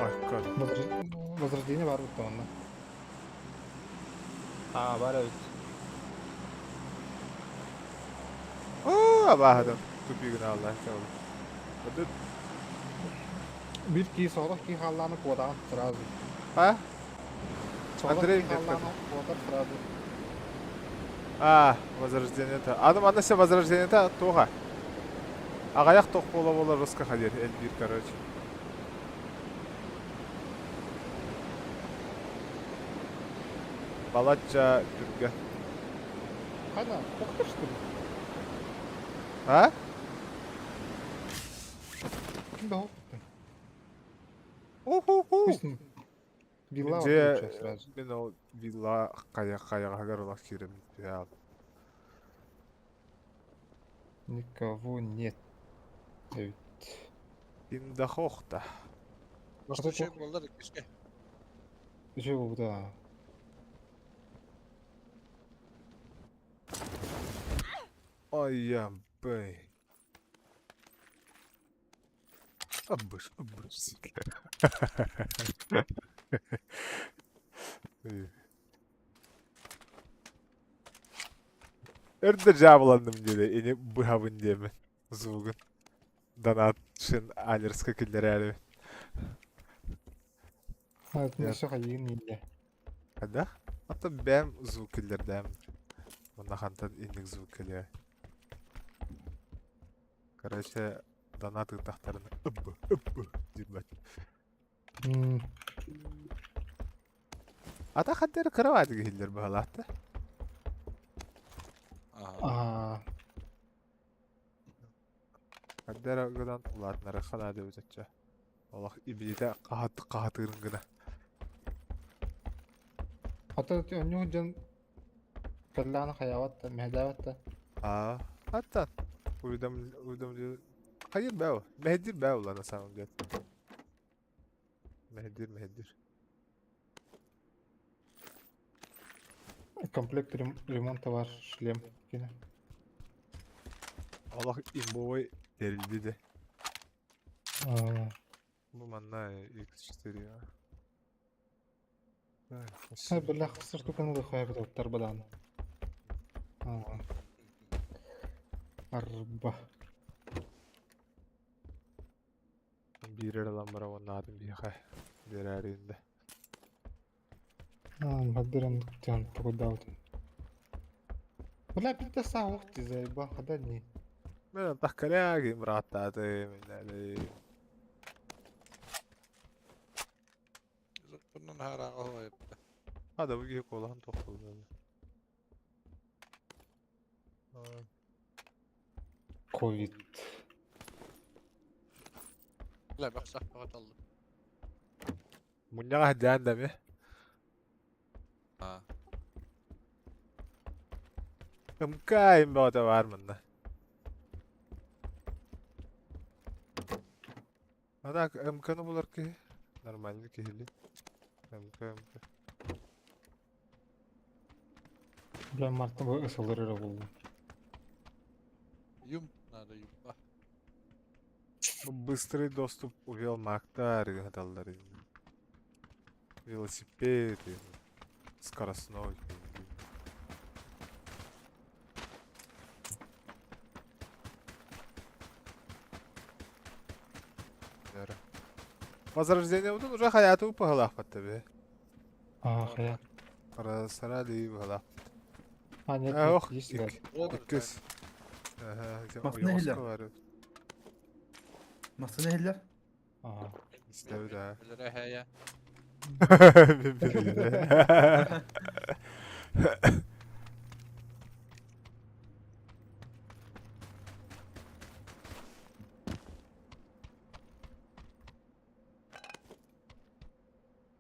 Ой, көр.
Возрождение бар бутта онно.
Аа, бар эбит.
Оо, абааһыдан тупигын алла кабыл. Ödül.
Бир кии соҕотох кии хааллааны куотаҕын сразу.
А?
Соҕотох
Андрей
кии хааллааны куотар сразу.
А, возрождение-то. Аны манна се возрождение-то туоха. Аҕайах тох буола буола русска хадир элбиир короче. Балачча түргэн.
Хана, охтор что ли?
А?
Ким да охтор?
Уху-ху.
Пусть вилла
Дьэ,
лучше сразу.
мин ол вилла хайа хайаҕаһыгар олох киирэн түһэ
Никого нет. Эбит.
Индахохта.
Үчүгэй буолла да күүскэ.
Үчүгэй буолбута.
Ой, бэй. Абыш, абыш. Өрдө дьаабыланным диэри ини быһабын диэмин звугун донат шин алерска киллэрээри.
А, это все хайыын ииннэ.
Хайдах? Ата бэм звук киллэрдээм. Уонна хантан инник звук кэлиэ. Короче, донат ыытахтарына ыбы ыбы диирбэт. Ата ханна эрэ кыра иһиллэр быһалаахта.
Аа.
Ханна эрэ гынан улаатыннарыахха наада эбит оччо. Олох ибилитэ хаһат хаһатыырын гына.
Ата онньуу дьон кэллэҕинэ хайаабат да, мэһэйдээбэт да.
Аа, аттан уведом уведомлю хайыр бээ мэһэйдиир бээ буолла на самом деле. Мэһэйдиир мэһэйдиир.
Комплект ремонта бар шлем кини.
Олох имбовой тэрилди де.
Аа.
Бу манна X4 а.
Сэ бэлэх сыр туканы да хайбыт оттар бадан. Аа. Арба.
Биир эрэ ылан баран уонна аатын биһиэхэ биэрээриин да.
Аа, бадыран тян погодаут. Бля, питта саа ухти заеба, хада не.
Мен антах коряги бырааттаатым иннэлэй.
Турнун хаарааҕа оһуойбута.
Хада бу киһи куолаһын тохтоллон.
Ковид.
Бля, бахсах баҕаталлым.
Мунньаҕа сылдьаан да эмиэ.
Аа.
МК им бөҕөтө баар манна. А так МК-ны булар киһи. Нормальный киһили. МК, МК.
Бля, Марта бу ысылыр эрэ буолла.
Юм надо юмба.
Быстрый доступ увел Мактар ыһыталлар. Велосипед, скоростной. Возрождение будун уже хаяту пыһылаахпат тэбэ.
А, хая.
Просрали быһылаах.
А, нет,
А,
нет,
ох,
есть газ.
Иккис. Ага,
Массына иһиллэр.
бар.
Массына иһиллэр.
Ага.
Истэбит аа.
Билэрэ хэйэ.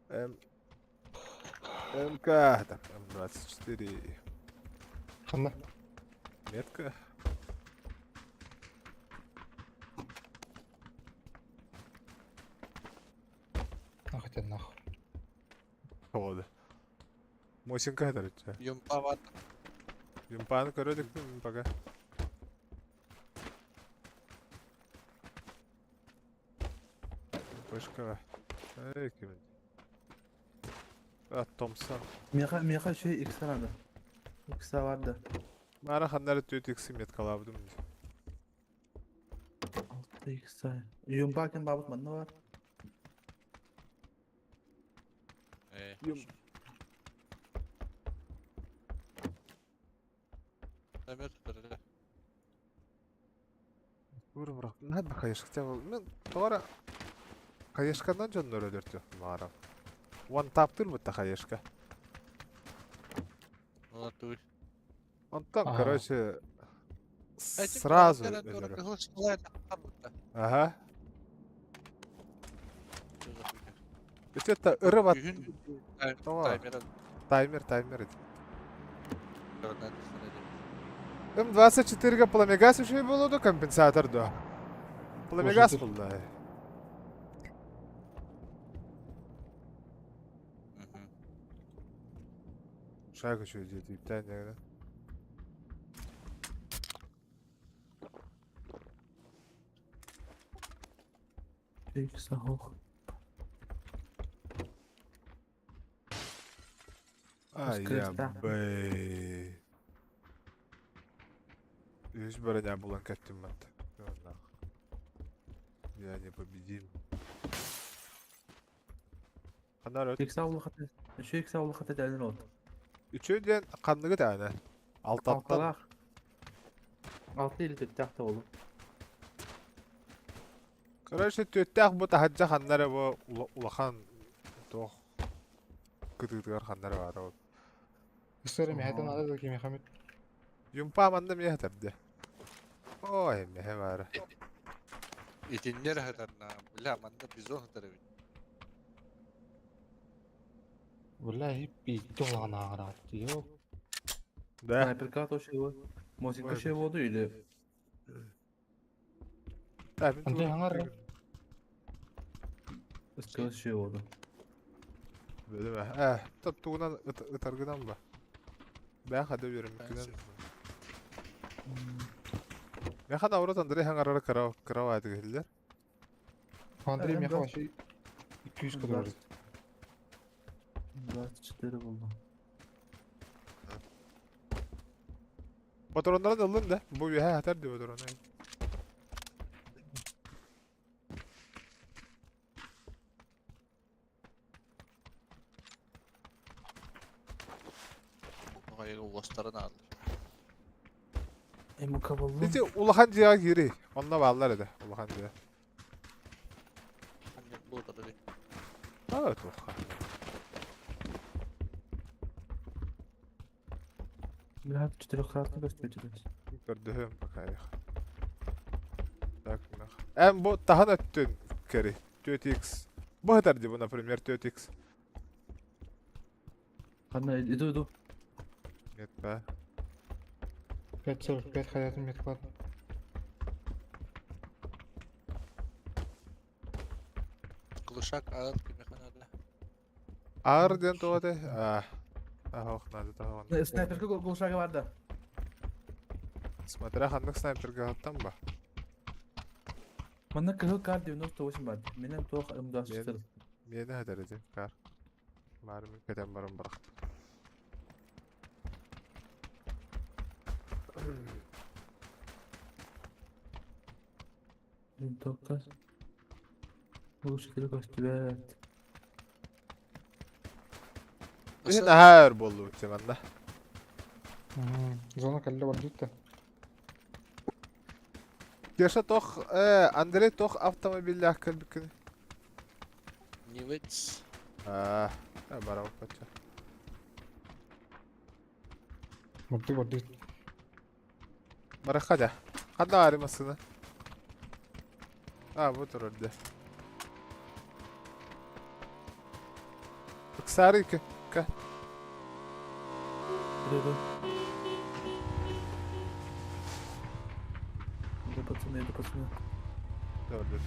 М МК, так, М24.
Ханна.
Метка.
А, хотя нахуй.
Холода. Мосинка короче.
Юмпа бар.
Юмпаны көрөдүк пока. Вышка. Эй, ким. А, Томпсон.
Миэхэ миэхэ үчүгэй икса надо. Икса бар да.
Мара ханнары түөт икси меткалаабытым.
Алта икса. Юмпа ким бабыт манна бар.
Э.
Юм.
Нөмер тутар
Ур Надо хаешка. Мен тора хаешканан дьоннор өлөртү маара. Ван таптыр бутта хаешка.
Натур.
Онтон,
Ага.
короче, сразу өлөрөр. Ага. Это ыры Тоҕо? Таймер, таймер. М24-га пламегаз үчүгэй буолуо компенсатор дуо? Пламегаз
Может,
булла. Шаг үчүгэй диэт ииптээн дьэ
Икса хох.
Ай,
Креста.
бэй. Үс броня булан кеттим манта. Я не победим. Ханар өт.
Икса улахата. Үчүгэй икса улахата дәлин от.
Үчөө диэн ханныгы таана. Алтаттан.
Алталаах. Алта или төттәэх та болу.
Короче, түөттээх бу таһырдьа ханнара бу улахан туох кытыытыгар ханнара баара ол.
История мехатан
Ага.
надо такими хамит.
Юмпа манна миэхэ тэрдэ. Ой, миэхэ баара.
Итиннер хатарна. Бля, манна бизон хатар эбит.
Бля, и пиздёла она Ёп.
Да.
Снайперка тоже его. Мосинка
Ой,
еще воду или
Да, мин
Андрей,
тугу-
аңар.
СКС еще воду.
Бөлүмэ. Э, топ тугунан ытаргынан ба. Бээн хада үөрэммиккинэн. Меха наурат Андрей хаңарара кыра кыра баайдык иһиллэр.
Андрей
Э,
меха
да.
вообще 200 кадр.
24 болду.
Патроннарын ыллын да. Бу үөһэ хатар дии патрону.
Оҕайы уостарын аалар.
МК болду.
Ити улахан дьиэҕэ киирий. Онно бааллар этэ улахан дьиэ.
Анньык буотары дии.
Аа туохха.
Бля, четырехкратно көстүбүт.
Көрдөһүм пока их. Так, нах. Эм бу таһан өттүн кэри. 4x. Бу хатар дии бу, например, 4x.
Ханна иду иду.
Метка.
5.45 хаятын метклад.
Глушак алат кимиэхэ наада?
Аар диэн тоҕо этэй? Аа. Аһох надо таһаҕын.
Снайперка глушага бар да.
Смотря ханнык снайперга аттан ба.
Манна кыһыл кар 98 бар. Менен туох ымдаашыстыр.
Миэнэ хатар этим кар. Баар мин кэтэн баран барахтым.
Винтовка. Глушитель көстүбэт.
Иһин аһаа өр буоллубут манна.
Зона кэллэ барбыт да.
Кеша тох Андрей тох автомобильлээх кэлбиккин.
Немец.
Аа, барабыт бачча.
Бурдук бурдук.
Барахха дьэ. Ханна баарый массыына? А, бу турар дьэ. Ыксаары икки. Ка.
Иду иду. Иду пацаны, иду пацаны.
Dur.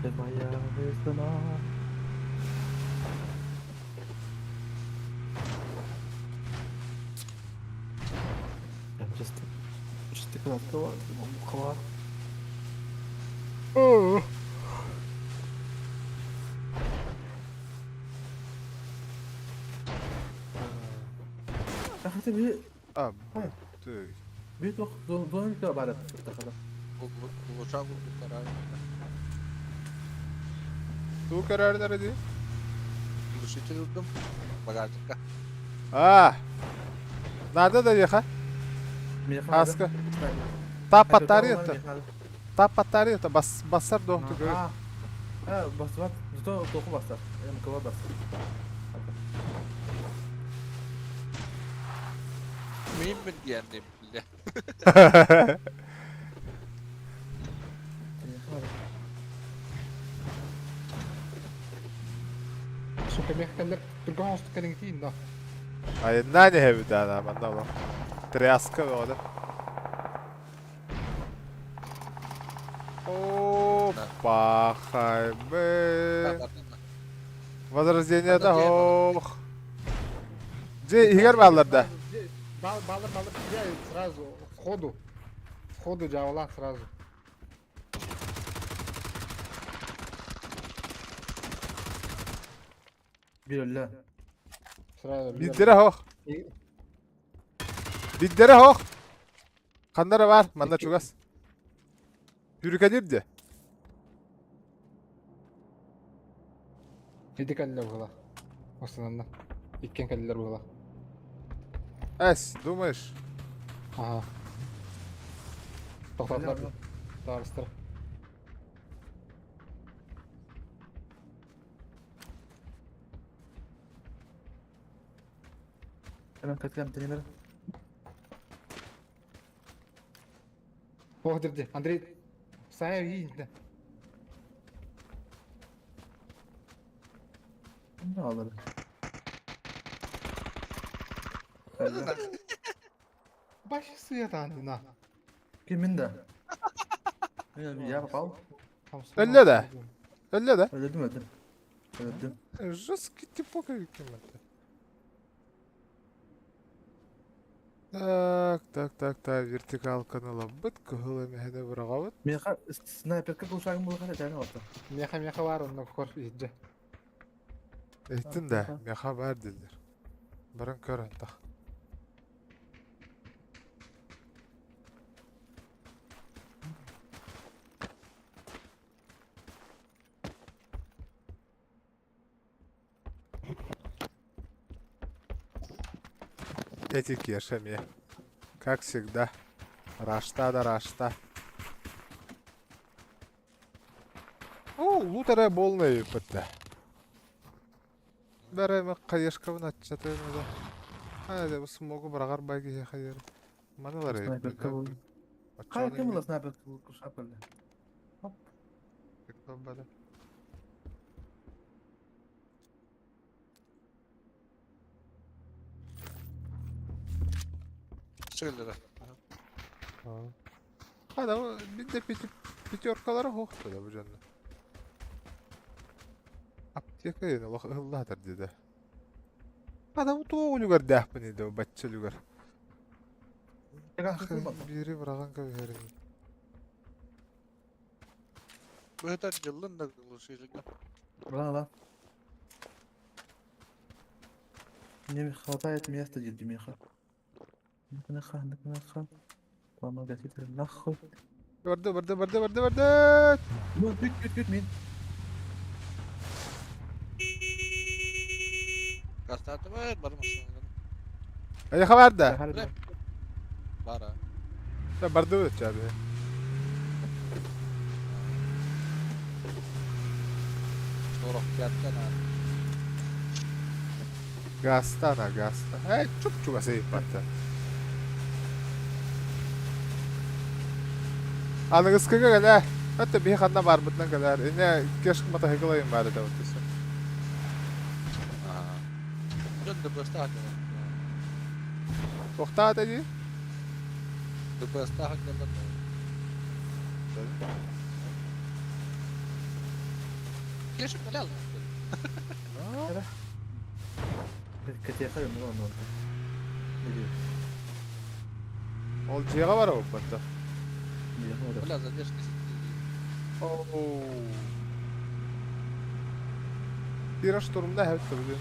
Ты моя весна. Я просто Штыкнатова, Мухова. Ахаты би
А, ты.
би тох зонка барат тахала.
Глушак урбуттара.
Туу көрөөрүнэр дии?
Глушитель урдум. Багажникка.
А. Надо да диэхэ. Хаска. Та батареята. Та батареята бас басар доохту көрөр.
А, басыбат. Зато току басар. МКВ басар.
Мин диэн бля.
Сука, мех кэллэр түргэн оҥостук кэлиҥитиин да.
Айаннаан иһэбит аана манна олох. Тряска бөҕөтө. О, пахайбы. Возрождение да ох. Дьэ иһигэр бааллар да.
Баллар баллар сразу сходу. Сходу дьаабалаах сразу.
Биир өллө.
Сразу.
Биирдэрэ ох. Биирдэрэ ох. Ханна эрэ баар, манна чугас. Түрүкэлиир дии.
Ити кэллэ быһыылаах. Остананна. Иккиэн кэллилэр быһыылаах.
Эс, думаешь?
Ага. Тохтоотулар. Таарыстар.
Hemen katıyorum deneyimleri.
Ох, дирди. Андрей, сайа иинтэ.
Ne alırım?
Баш сыятаан на.
Kimin de? Я попал.
Өллө да. Өллө да.
Öldüm öldüm. Öldüm.
Жесткий типок кем это. Так, так, так, так, вертикалканы ылабыт, кыһыл эмэһэни быраҕабыт.
Миэхэ снайперка булсагым булха тәне алты.
Меха меха бар онно кор иһдьэ.
Эттин да, меха бар дииллэр. Баран көр антах. Эти Кеша мне. Как всегда. Рашта да рашта. О, лут эрэ буолна эбиппит Бәрэ хаешкабын аччатыын да. А, бу смогу быраҕар бай киһи хайыр. Маналар
Снайперка бул. Кая кем була снайперка бул кушап эле.
Өссө
Хада бинде пятеркалары хоохто да бу дьонно. Аптека диэн олох ыһыллаатар диэдэ. Хада бу туох үлүгэрдээхпиний да бачча үлүгэр. Биири быраҕан кэбиһэрин.
Быһытар дьыллын да глушилка.
Ла ла. Мне не хватает места, дед Миха. Ну-ка, Помогать нахуй.
Барды, барды, барды, барды, барды!
Ну, бүт, бүт, бүт, мин.
Кастаатыбыт бары массыынанан.
Эйиэхэ баар да?
Бара.
Бардыбыт чааби.
45 на.
Газтана, газта. Э, чуп-чугас эйиппатта. Аныгыскыга кэлээ. Өттө биһи ханна баарбытынан кэлээр. Инэ кеш матаһыгылайын баар этэ оттуса.
Дьон ДПС-таах дьон.
Тохтаат дии?
ДПС-таах дьон. Кеш кэлэл.
Кэтиэхэ ну ону.
Ол дьиэҕэ бар буолбатта.
Бля, задержка
Оу. Тира штурмда хэвтэ бүгүн.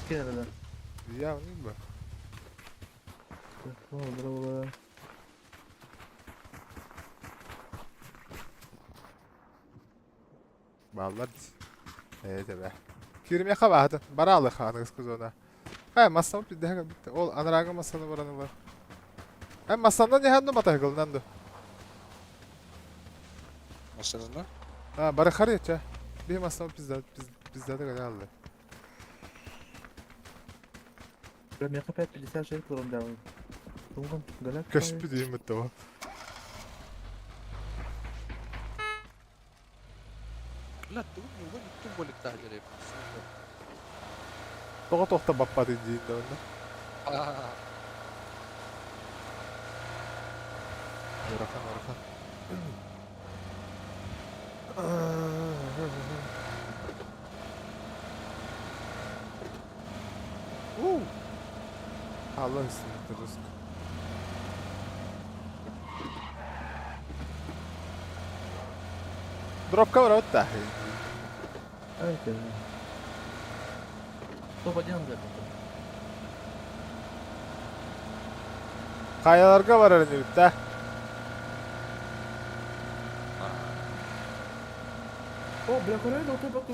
Кенерден.
Я не ба. Бааллар ээ тэбэ. Кииримиэхэ баатын. Бараалыха аныгыскы зона. Э, массам пиддэһэ кэлбитте. Ол анарааҥы массаны баран ылар. Э, массаннан иһэн ду матаһыгылынан ду.
Массанна?
А, бары харыча. Биһи массам пизда пиздаты кэлэ алды.
Миэхэ 5.56 турундаабын. Тунган галак.
Көспү дейм битте ол.
Бля, тугун ньугун иттин боликтаах дьэрэ.
Тоҕо туохта баппатын диин да онно. Ыарахан, ыарахан. Уу! Хаалла үстүн риск. Дропка барабыт да.
Топ-1
Хайаларга барар инибит да.
О, бля, көрөйүн, оту бак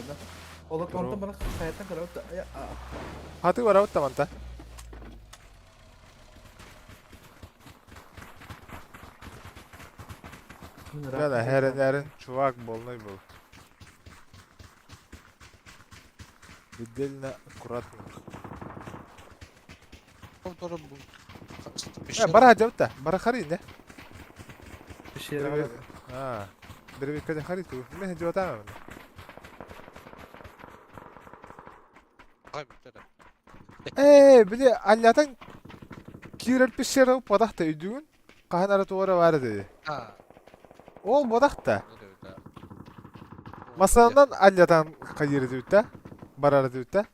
да. Олар онтон бара хайаттан көрөбүт.
Хаты барабыт да манта. Да, херен ярын чувак больной был. Предельно аккуратно. Э, бара жабта, бара хари не? А, деревика хари ту. Мен жабата. Ээ, били аллатан киирэр пещера бодахта өйдүүгүн? Хаһан ара туора баар этэ. Ол бодахта. Масанан аллатан хайыр этибит барар этибит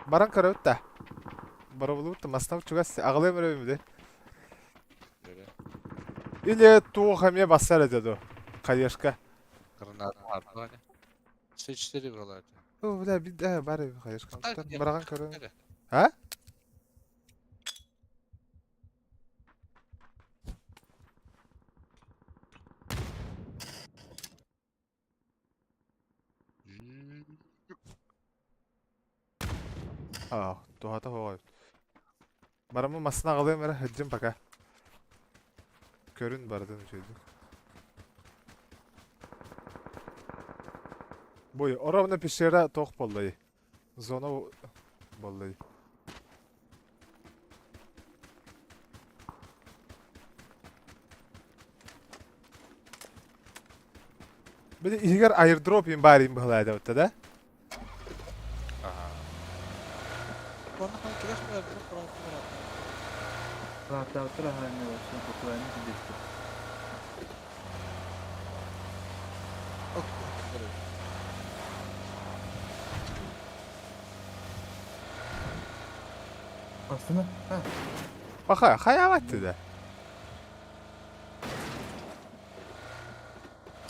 Баран көрөбүт да. Барабылыбыт да мастан чугас аҕалыам эрэ били. Или туох эмиэ бассар этэ дуо? Хаешка.
Граната. С4 брала это.
О, бля, бля, бары хаешка. Бараган көрөн. А? Аа, туһата хоҕой. Барамы масына аҕалыам эрэ, сылдьын пока. Көрүн барытын үчүгэйдик. Бой, ровно пещера туох буоллай? Зона буоллай. Били иһигэр airdrop им баар им быһылаайда да?
Ага.
Аттар аһаанньа вообще популярный сидиэхтэр. Астына. А,
Баха, хайаабат да.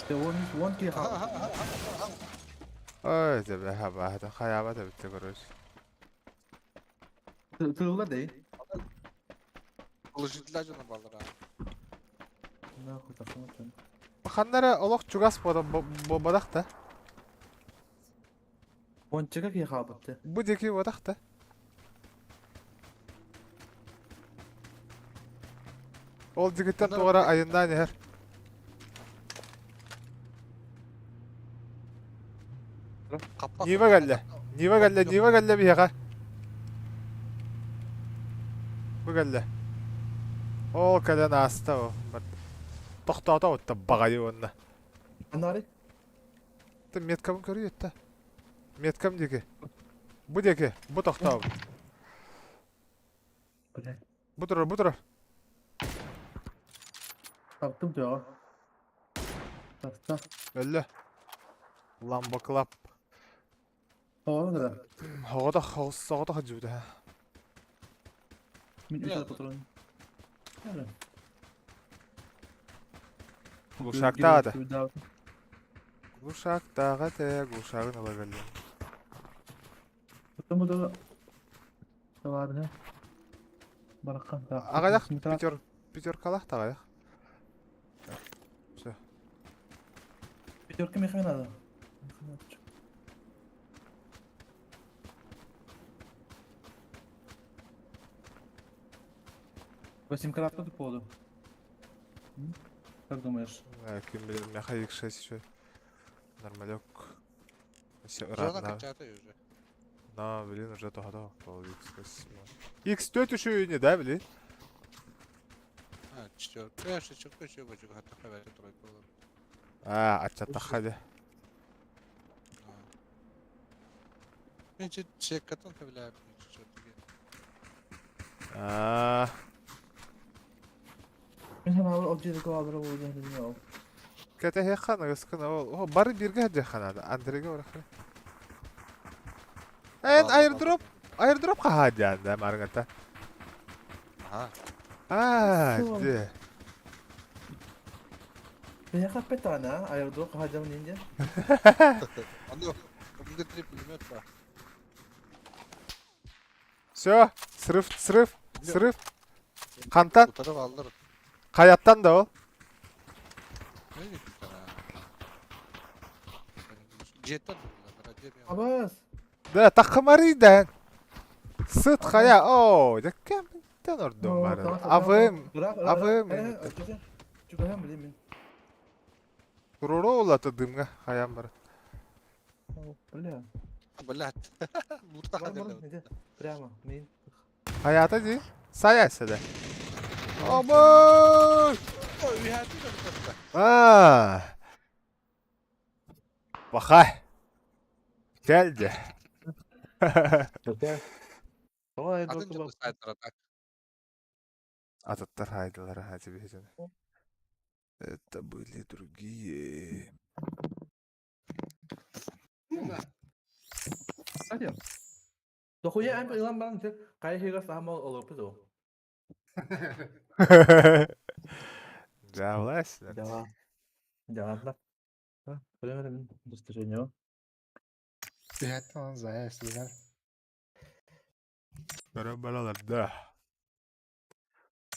Он киһи хаалбыт.
Ой, тебе хаба, хайаабат эбитте короче.
Тылла дей.
Положительно дьоно баллара.
Нахуй тахсама чон.
Ханнара олох чугас буолбатах да.
Уончака киһи хаалбыт те.
Бу диэки буолбатах да. Ол диэкиттэн туора айаннаан иһэр. Нива кэллэ. Нива кэллэ, Нива кэллэ биһиэхэ. Бу кэллэ. Ол кэлэн ааста ол. Тохтоото отта баҕайы уонна.
Анары?
Ты меткабын көрүй этте. Меткам диэки. Бу диэки. Бу тохтообут.
Блядь.
Бу турар, бу турар.
Таптым тыаҕа. Таста.
Өллө. Ламбо Клаб.
Оҕо да.
Оҕотох, соҕотох дьүүтэ.
Мин үс патрон.
Глушактаҕа да. Глушактаҕа те, глушагын ыла кэллим.
Потом да товарга баракка.
Аҕайах пятер пятеркалах таҕайах. Все.
Пятерка мехе надо. Восемь кратко по поводу. Как думаешь?
Ким билэр, меха X6 еще. Нормалек. Все,
Зона
рано.
качата уже.
На, блин, уже тоҕо пол X8. X4 еще не, да, блин?
А, четверка. Я шестерка еще бачу, хата хавята тройка.
А, ачаттахха
Мен чеккатын хавляю, четверка.
Аа.
Мин санаабар ол дьиэгэ алара буолуо диэн ол.
Кэтэһиэххэ аныгыскын ол бары бииргэ сылдьыахха наада. Андрейга барахха. Эн airdrop airdrop хаһаа диэн да маргата.
Ага.
Аа, дьэ.
Биһиэхэ эппэт даҕаны аа, airdrop хаһаа дьон диэн.
Аны МГ3 пулемет ба.
Все, срыв, срыв, срыв. Хантан?
Утары баллар.
Хайаттан да ол.
Жеттен
Абас!
Да, тахмари да. Сыт хайа, о, да кем ордом бар. Авым, авым.
Чугаһан билим мин.
Туруру улата дымга хаям бар.
Бля.
Блядь.
Прямо, мин.
Хаята ди. Сая сәдә. Обой! А. Бахай. Кэлде. Ататтар хайдылар хати бихетен. Это были другие.
Кстати, дохуя эн ылан баран хайа хига саама олорпут ол.
Да, власть.
Да. Да, да. Примерно достижение.
Түһэттэн зая сылар.
Баралар, да.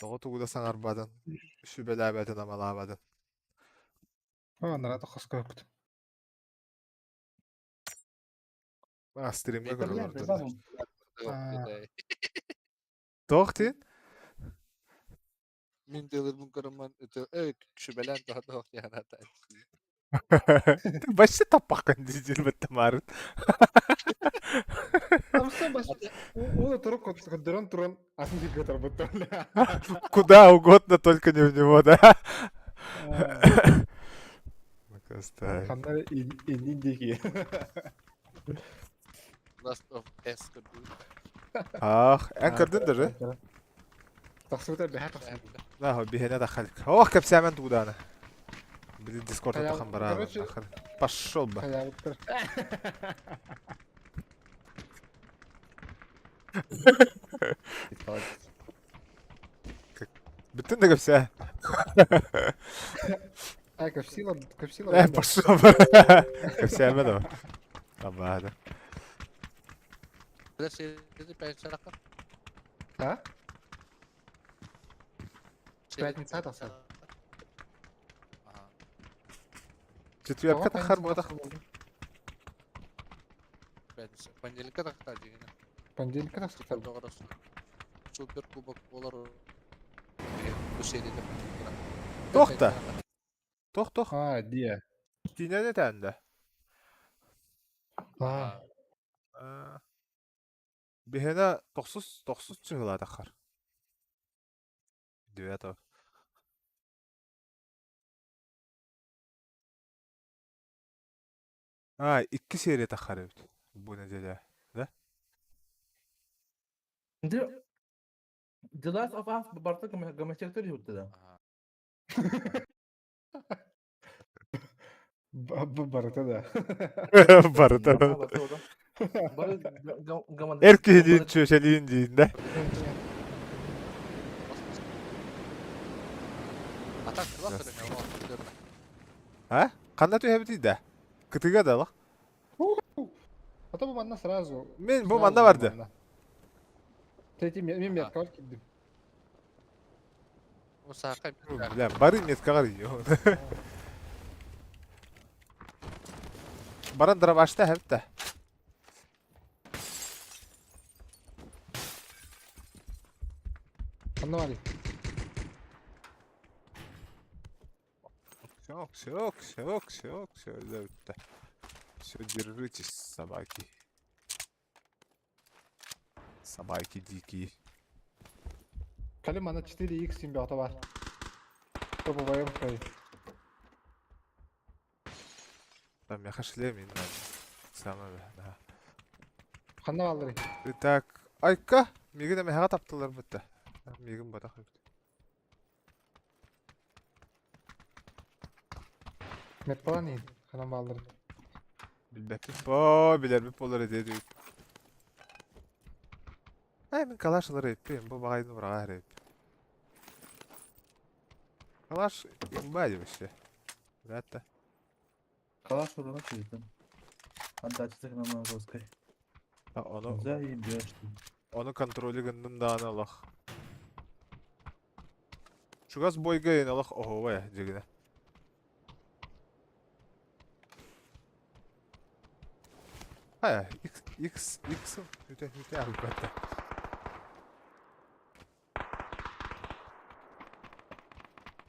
Тоҕо тугу да саҥарбатын, сүбэлээбэтин, амалаабатын.
О, нарада хоско көппүт.
А, стримге көрөлөр. Тоох диин?
Мин делербин көрөммөн эй сүбэлээн тоһотоох яната.
Вообще таппаккын диир бэтте марын.
Амса бас ол туруп көрдөрөн туран атын сирге тарбыттар.
Куда угодно, только не в него, да? Наконец-то.
Ханна иннин диэки.
Last of S көрдүү.
Ах, эн көрдүн даже?
Тахсыбыта бэһэ тахсыбыта.
Да, биһиэнэ таххалик. Ох, кэпсээмэн туудаана. Били дискорд
Хайа,
тахан бараан.
короче-
Пошел бы.
Хайаабыттар.
Бүттүн да кэпсээ.
А, кэпсиила, кэпсиила.
Э, пошел бы. Кэпсээмэ да. Абаада.
Бля, середы пятница
А? Пятница тахсар.
Ага.
Четверка тахар буотах.
Пятница. Понедельникка тахта дигина.
Понедельникка тахсар.
Супер кубок болар. Бу серияда понедельникка.
Тохта. Тох тох.
А, дия.
Тинэ тэнде.
А,
Биһиэнэ тохсус тохсус чыһыла тахар. Девятого. А, икки серия тахар эбит. Бу неделя. Да?
The The Last of Us барыта гомосексуал да.
Ага.
барыта да.
Барыта. Эр киһилиин чүөчэлиин диин да.
А так класс
А? Ханна түһэбитий да? Кытыга да лах.
А то бу манна сразу.
Мен бу манна барды.
Третий мен метка киддим.
Усака.
Бля, бары меткаҕар Баран дробашта хэпта.
Ханна бары.
Все, все, все, все, все, все, держитесь, собаки. Собаки дикие.
Кали манна 4x симбиота бар. Топовая хай.
Там я шлем и Самое, да.
Ханна баллары.
Итак, айка, мигин эме таптылар бутта. Мигин батах.
Меткалан ин. Ханна баллары.
Билбэппит. О, билэрбит болар эдэ Ай, мин калаш ылар эппин, бу багайны быраҕа эрэп. Калаш имба вообще. Да.
Калаш урана күйдім. Отдача на жесткой.
Ону,
Заебешь ты.
ону контролы гыннын дааны алах. Чугас бойга ин алах оһуба дьигинэ. Хая, X, X, X, үтэ, үтэ албатта.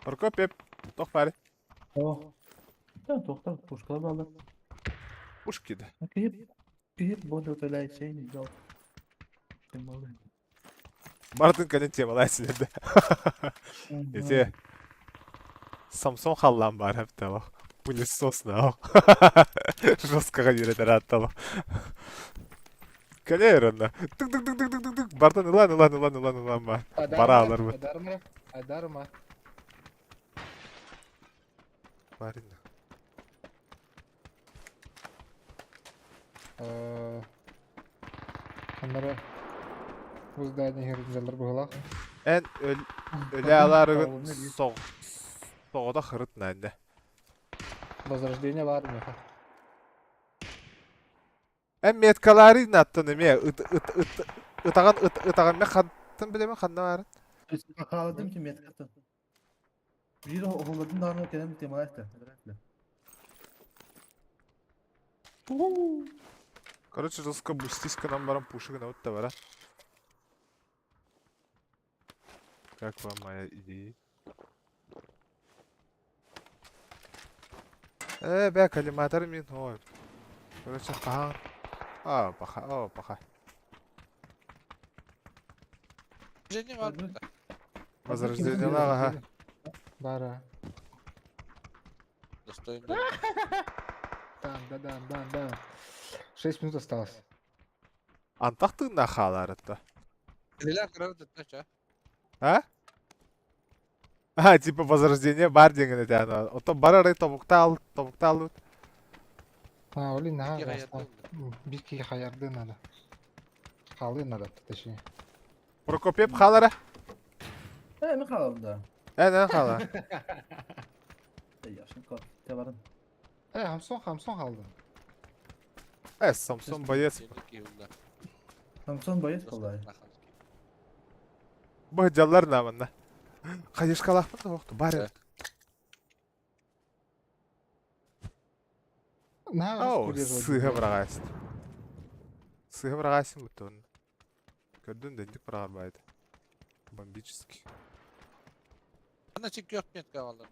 Прокопьев, тох бары.
О. Да, тоқтар, пушкалар алды.
Пушки да.
Киіп, киіп, более утоляющий не дал. Тем более.
Бардын кэлин темалай силерде. Эти Самсон халлан бар хептело. Пылесос на. Жестко үйрөтөр аттало. Кэлэр онно. Тык тык тык тык тык тык тык. Бартан ылан ылан ылан ылан ылан ба. Бара алар бу.
Айдарма. Айдарма.
Барин.
Ханнара. Бу здание хердилер буһулах.
Эн өл өлө аларыгын сог согода хырыт нанде.
Возрождение бар меха.
Эн меткалары наттан эме ыт ыт ыт ытаган ыт ытаган мен хантан билемен ханна барын.
Халадым ki меткаты. Bir oğulladın da onu kenem temalaştı.
Короче, жестко бустиска нам баран пушек на вот бара. Как вам моя идея? Э, бә, коллиматор мин, ой. Короче, хахан. А, паха, о, паха.
Женя бар.
Возрождение ага.
Бара.
Достойно.
Да, да, да, да, да. 6 минут осталось.
Антах тыына хаалар это.
Лиля кырар да ча.
А? А, типа возрождение бар диэҥин этэ Оттон бар арай тобуктаал, тобуктаалбыт.
А, блин, наһаа
Биир
гаастаах. Биир киһи хайардыы надо. Хаалыы надо, точнее.
Прокопьев хаалара.
Э, мен хаалым да.
Эн эн хаала.
Яшын кот. Табарын.
Э, Хамсон, Хамсон хаалды.
Э, Самсон боец.
Самсон боец буолла.
Бу дьаллар нааманна. Хайышкалаахпын да охту бар эбит.
Наһаа
Оу, сыыһа быраҕаайсыт. Сыыһа быраҕаайсың буттун. Көрдүн да инник быраҕар баайда. Бомбический.
Ана чик метка алалар.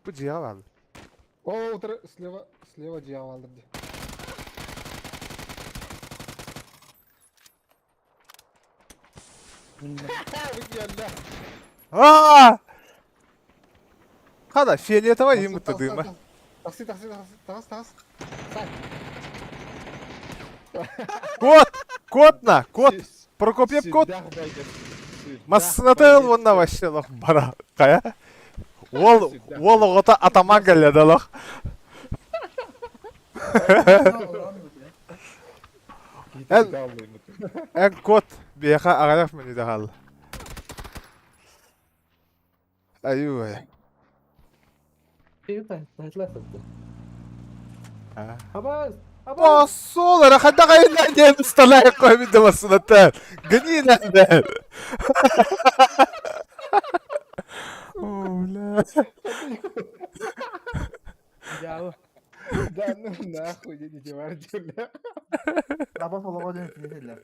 Бу дьиэҕэ бааллар.
О, утары, слева, слева дьиэҕэ бааллар дии.
Аа! Хада, фиолетовай им бутта дыма.
Такси, такси, такси, тагыс, тагыс. Сай.
Кот! Кот на! Кот! Прокопьев кот! Массыната ыл уонна вообще лох бара. Хайа? Уол, уол оҕото атаман кэллэ да лох. Эн, эн кот биэхэ аҕыйах мүнүүтэ хаалла. Айуу-ай. Посол, эрэ хайдах айыллан диэн усталаах қойбут да массыната. Гни надо. О, бля.
Да ну нахуй, идите в бля.
Таба солоҕо диэн кинилэр.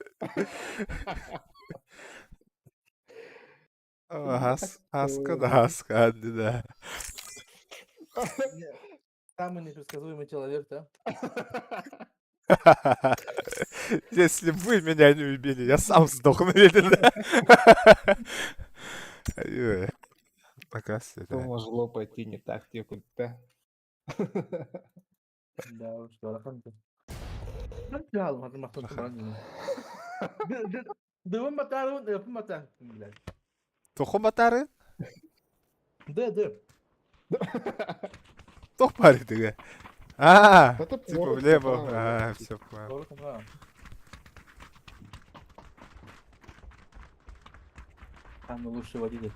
Хас, хаска да хаска, да.
Самый непредсказуемый человек, да?
Если вы меня не убили, я сам сдохну, да? Ой, Пока
Что могло пойти не так, типа, да?
Да уж, дарахан. Дывым батарын, өпүм батан, блядь.
Тухум батары?
Да, да.
Тух бары тыга. А, типа влево. А, все понял.
Самый лучший водитель.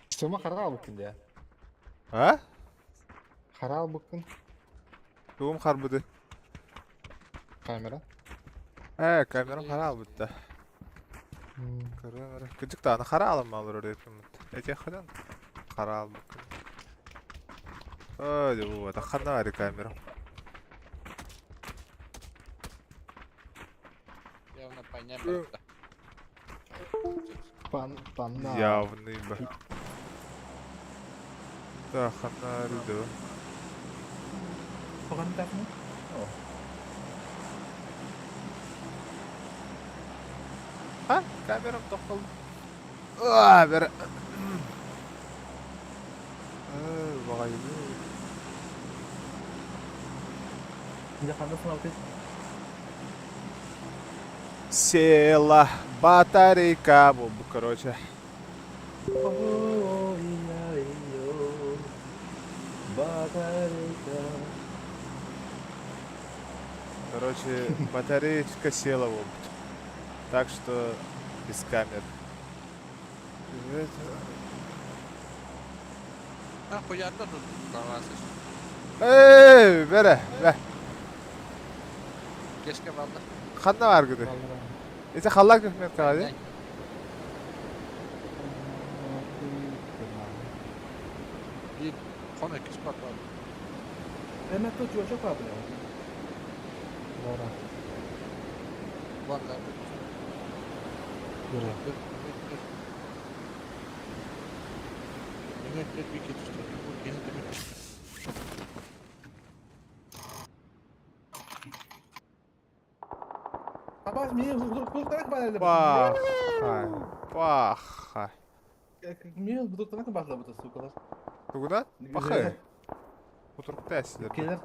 Сема харал буккун дии.
А?
Харал буккун.
Тугум харбыды.
Камера.
Э, камерам харал бутта. Көрөр. Кыжык дааны харалым малыр өрөпүм. Эти хадан харал буккун. Ой, вот, ханна бар камера.
Явно понятно.
Пан, панна.
Явный бы. Да, ханна рыды.
Погантакны?
А, камерам тохол. А, бер. Э, багайны.
Дьэ ханна сылабытый?
Села батарейка, бу, короче.
Батарейка.
Короче, батареечка села вот. Так что без камер.
Нахуй я тут
Эй, бере, бе.
Кешке балда.
Ханна бар гыды. Эти халлак мехмет калады.
Bir konu kız bak var.
Hemen tut çok abi.
Бара.
Var
Бара.
Dur, dur, dur. Evet, evet, bir kez üstü. Bu yeni de bir
Абас мени куртарак бар
Паха. Паха.
Мен бутуктана баһылабыта сукалар.
Тугунан? Пахай. Кутуруктаа эсилэр.
Келер.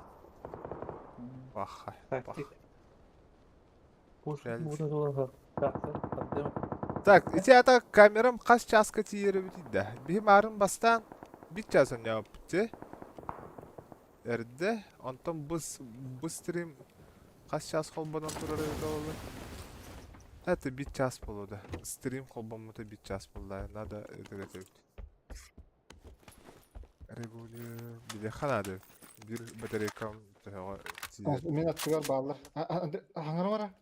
Пахай.
Тактик.
Реально.
Пуш.
Так, ити ата камерам хас чааска тиийэр эбитий да? Биһи маарын бастаан бир чаас онньообуппут дии. Эрдэ, онтон бу, бу стрим хас чаас холбонон турар эбит буолла? Это бир чаас буолуо да. Стрим холбоммута бир чаас буолла. Надо это эбит. Регулируем. Билиэххэ наада эбит. Биир батарейкам төһөҕө тиийэр.
Мин аттыгар бааллар. Хаҥара бара.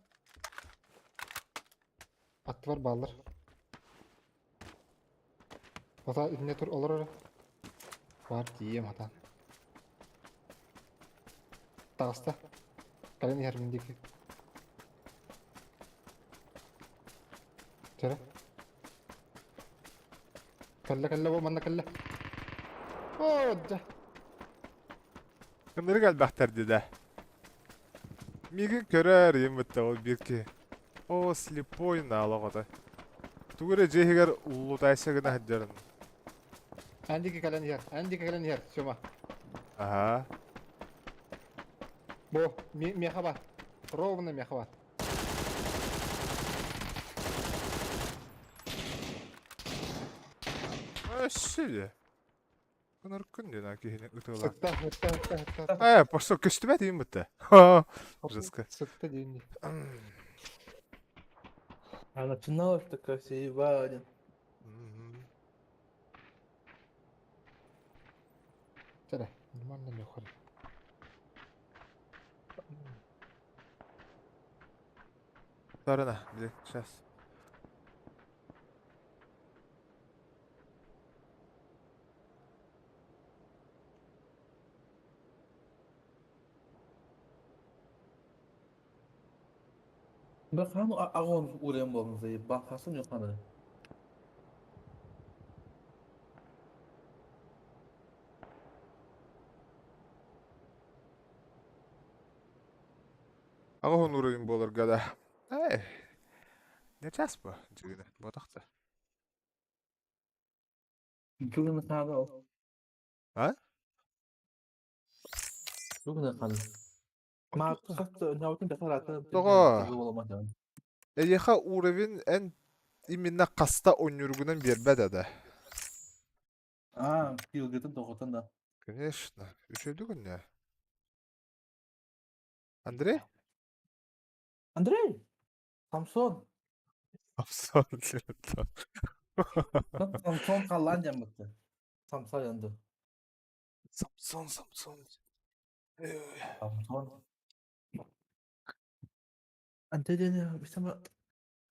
Аттыбар бааллар. Хата итиннэ тур олор эрэ. Баар тиийиэм хатаан. Таҕыста. Кэлэн иһэр мин диэки. Чэрэ. Кэллэ кэллэ бу манна кэллэ. Оо дьэ.
Ынырык элбэхтэр дии да. Миигин көрөр ийэм бытта ол биир киһи. Оо, слепой наала оҕото. Тугу эрэ дьиэ иһигэр уллутайса гына сылдьарын.
Эн диэки кэлэн иһэр. Эн диэки кэлэн иһэр, Сёма.
Аһаа.
Бу, миэхэ бар. Ровно миэхэ бар.
Өссө Ынырыккын диэн киһини ытыалаан.
Сытта, сытта, сытта, сытта.
Ээ, просто көстүбэт иин бытта. Жестко.
Сытта диэн.
А начиналось такая все один.
Чэрэ, нормально мехор.
Сарына, блин, сейчас.
Бахан агон урен болын зайы, бақасын yok аны.
Аҕа уровень буоларга да. Эй, не час бу, дьигинэ, ботахта.
Бүгүн ханы ол.
А?
Бүгүн ханы. Ма хат нәутын бахараты.
Тоҕо? Эйиэхэ уровень эн именно хаста онньуургунан биэрбэт да.
А, килгытын тоғытын да.
Конечно. Үчүгэй күннэ. Андрей?
Андрей! Самсон!
Самсон.
Самсон қаллан бытты. Самса yandı.
Самсон, Самсон.
Самсон. Андрей дені, бисама.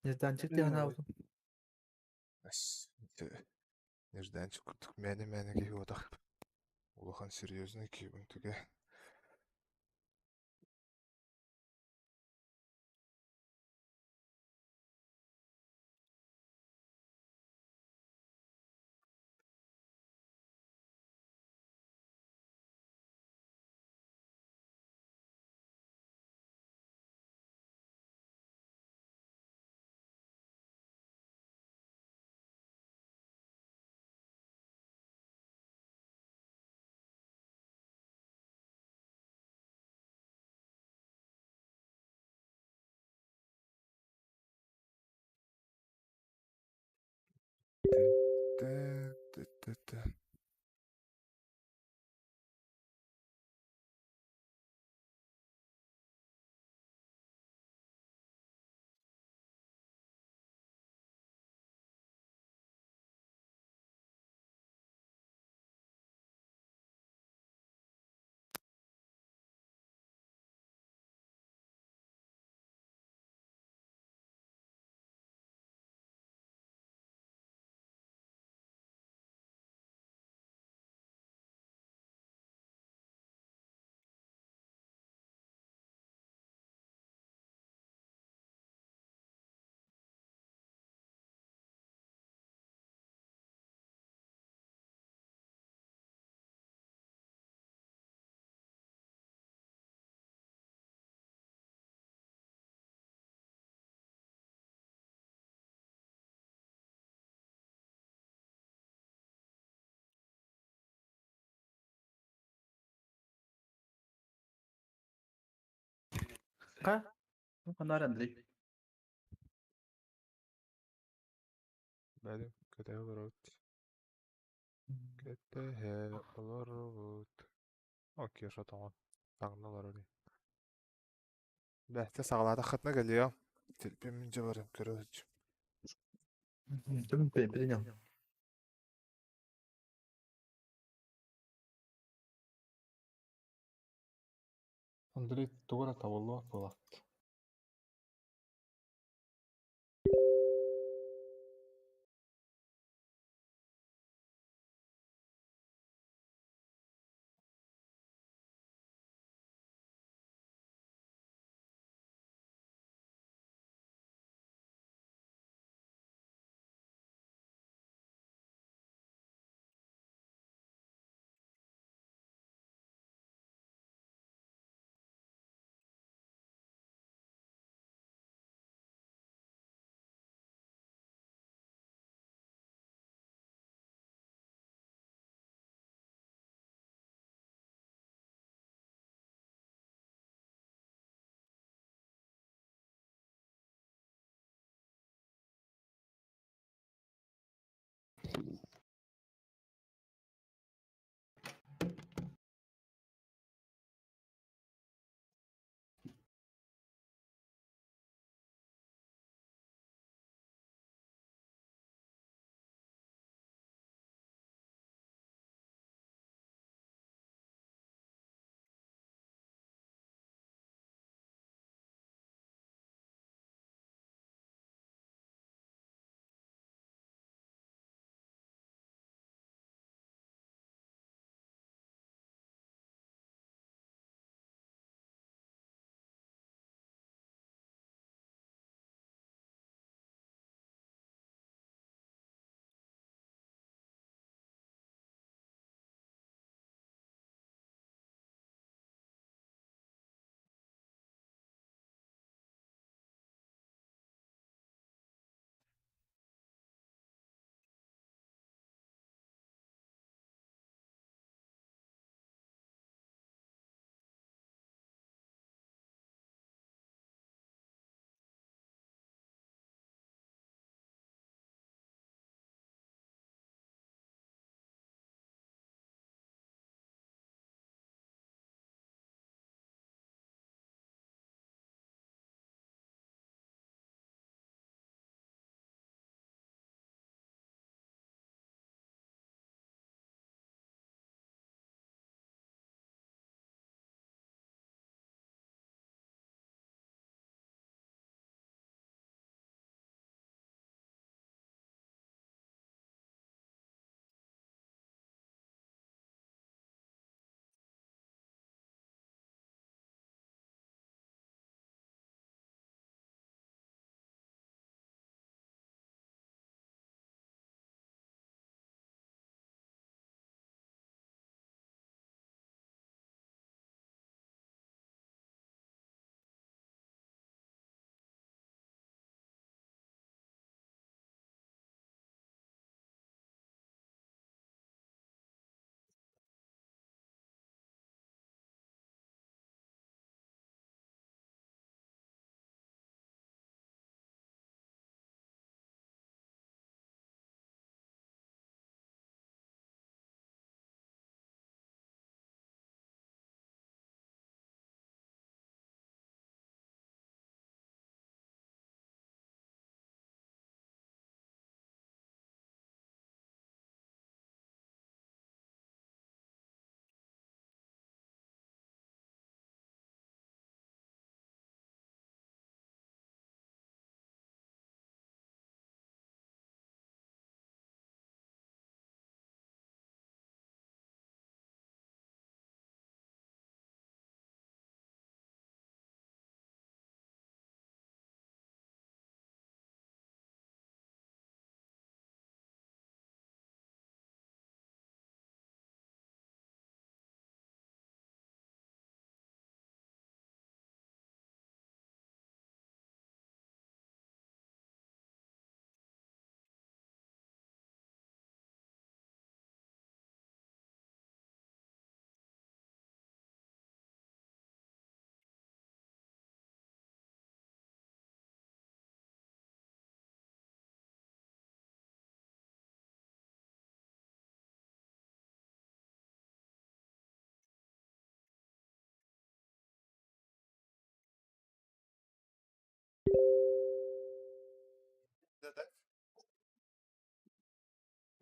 Нежданчик диэн аабытым.
Нежданчик курдук мээнэ-мээнэ киһи буотах. Улахан серьезный киһибин түгэ. Тэ-тэ-тэ-тэ.
Ха? Ну, ханар Андрей.
Бәдим, кэтэһэ олоробут. Кэтэһэ олоробут. О, Кеша тоҥон. Таҥна олорор. Бэхтэ саҕалаатаххытына кэлиэм. Телпиэммин дьэ баран көрө сылдьым.
Түм принял.
Андрей тугу эрэ табыллыбат буолаат.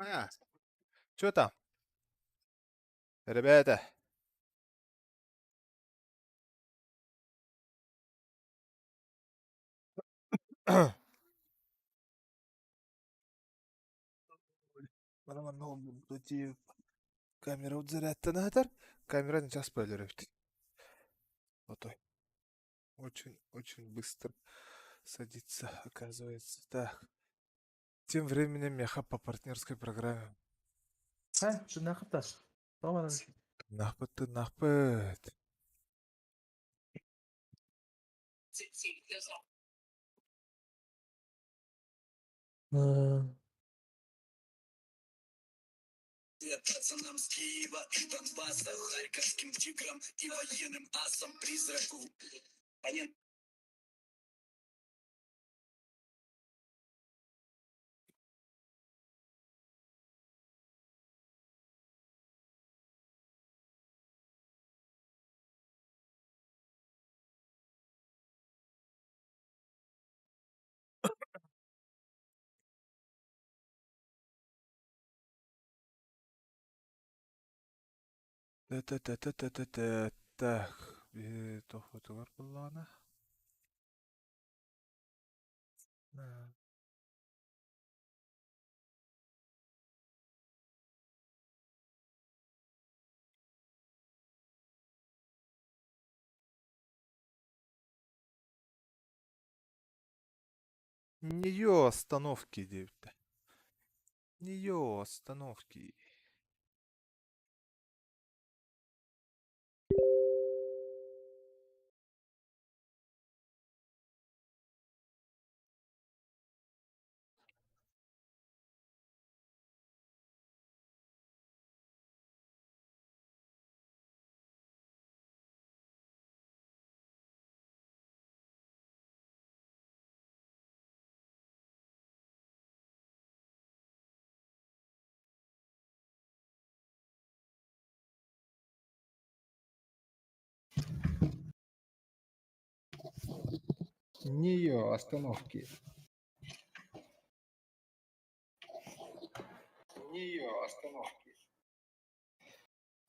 А, чё там? Ребята. Камера зарядтанатар. Камера сейчас спойлер эбит. Отой. Очень, очень быстро садится, оказывается. Так. Тем временем меха по партнерской программе.
Һэ, шыннахыптас. Тоҕо
Нахпыт нахпыт.
Пацанам с Киева и Донбасса, Харьковским тиграм и военным асам призраку.
Та-та-та-та-та-та. Так. Тохотугар буллаҕына. Нее остановки диэбитэ. Нее остановки.
Нее остановки. Нее остановки.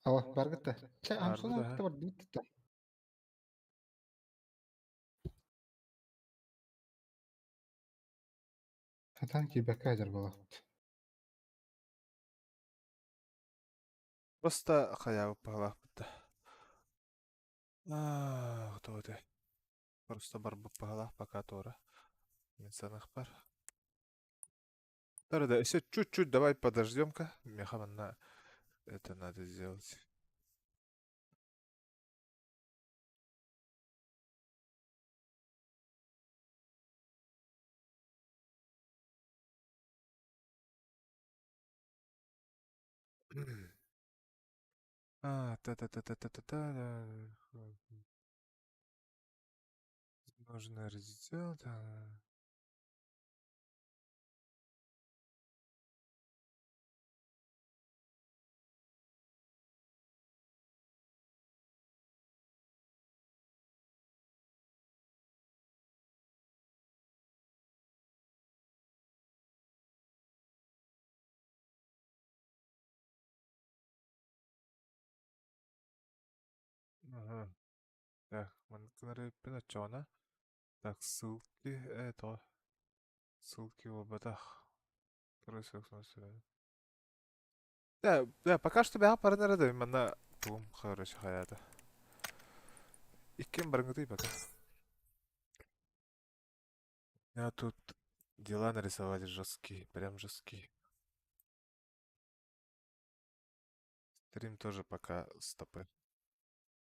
Алло, баргытта. Чэ,
Барбыт,
амсона
аһа.
кытта бардыбыт. Хатан кибәкә әзер була.
Просто хаябы паһалаахпыт да. Тоҕо Просто барбыт паһалаах пока туора. Мин саныахпар. Да, еще чуть-чуть давай подождем-ка. Меха манна это надо сделать. А, та-та-та-та-та-та-та. Нужно раздел, да. Ага. Так, манкынары чона. Так, ссылки это. Ссылки в ботах. Да, да, пока что бэҕэ паран эрэ да манна тугум короче хаята. Иккиэн барыҥытый пока. Я тут дела нарисовали жесткие, прям жесткие. Стрим тоже пока стопы.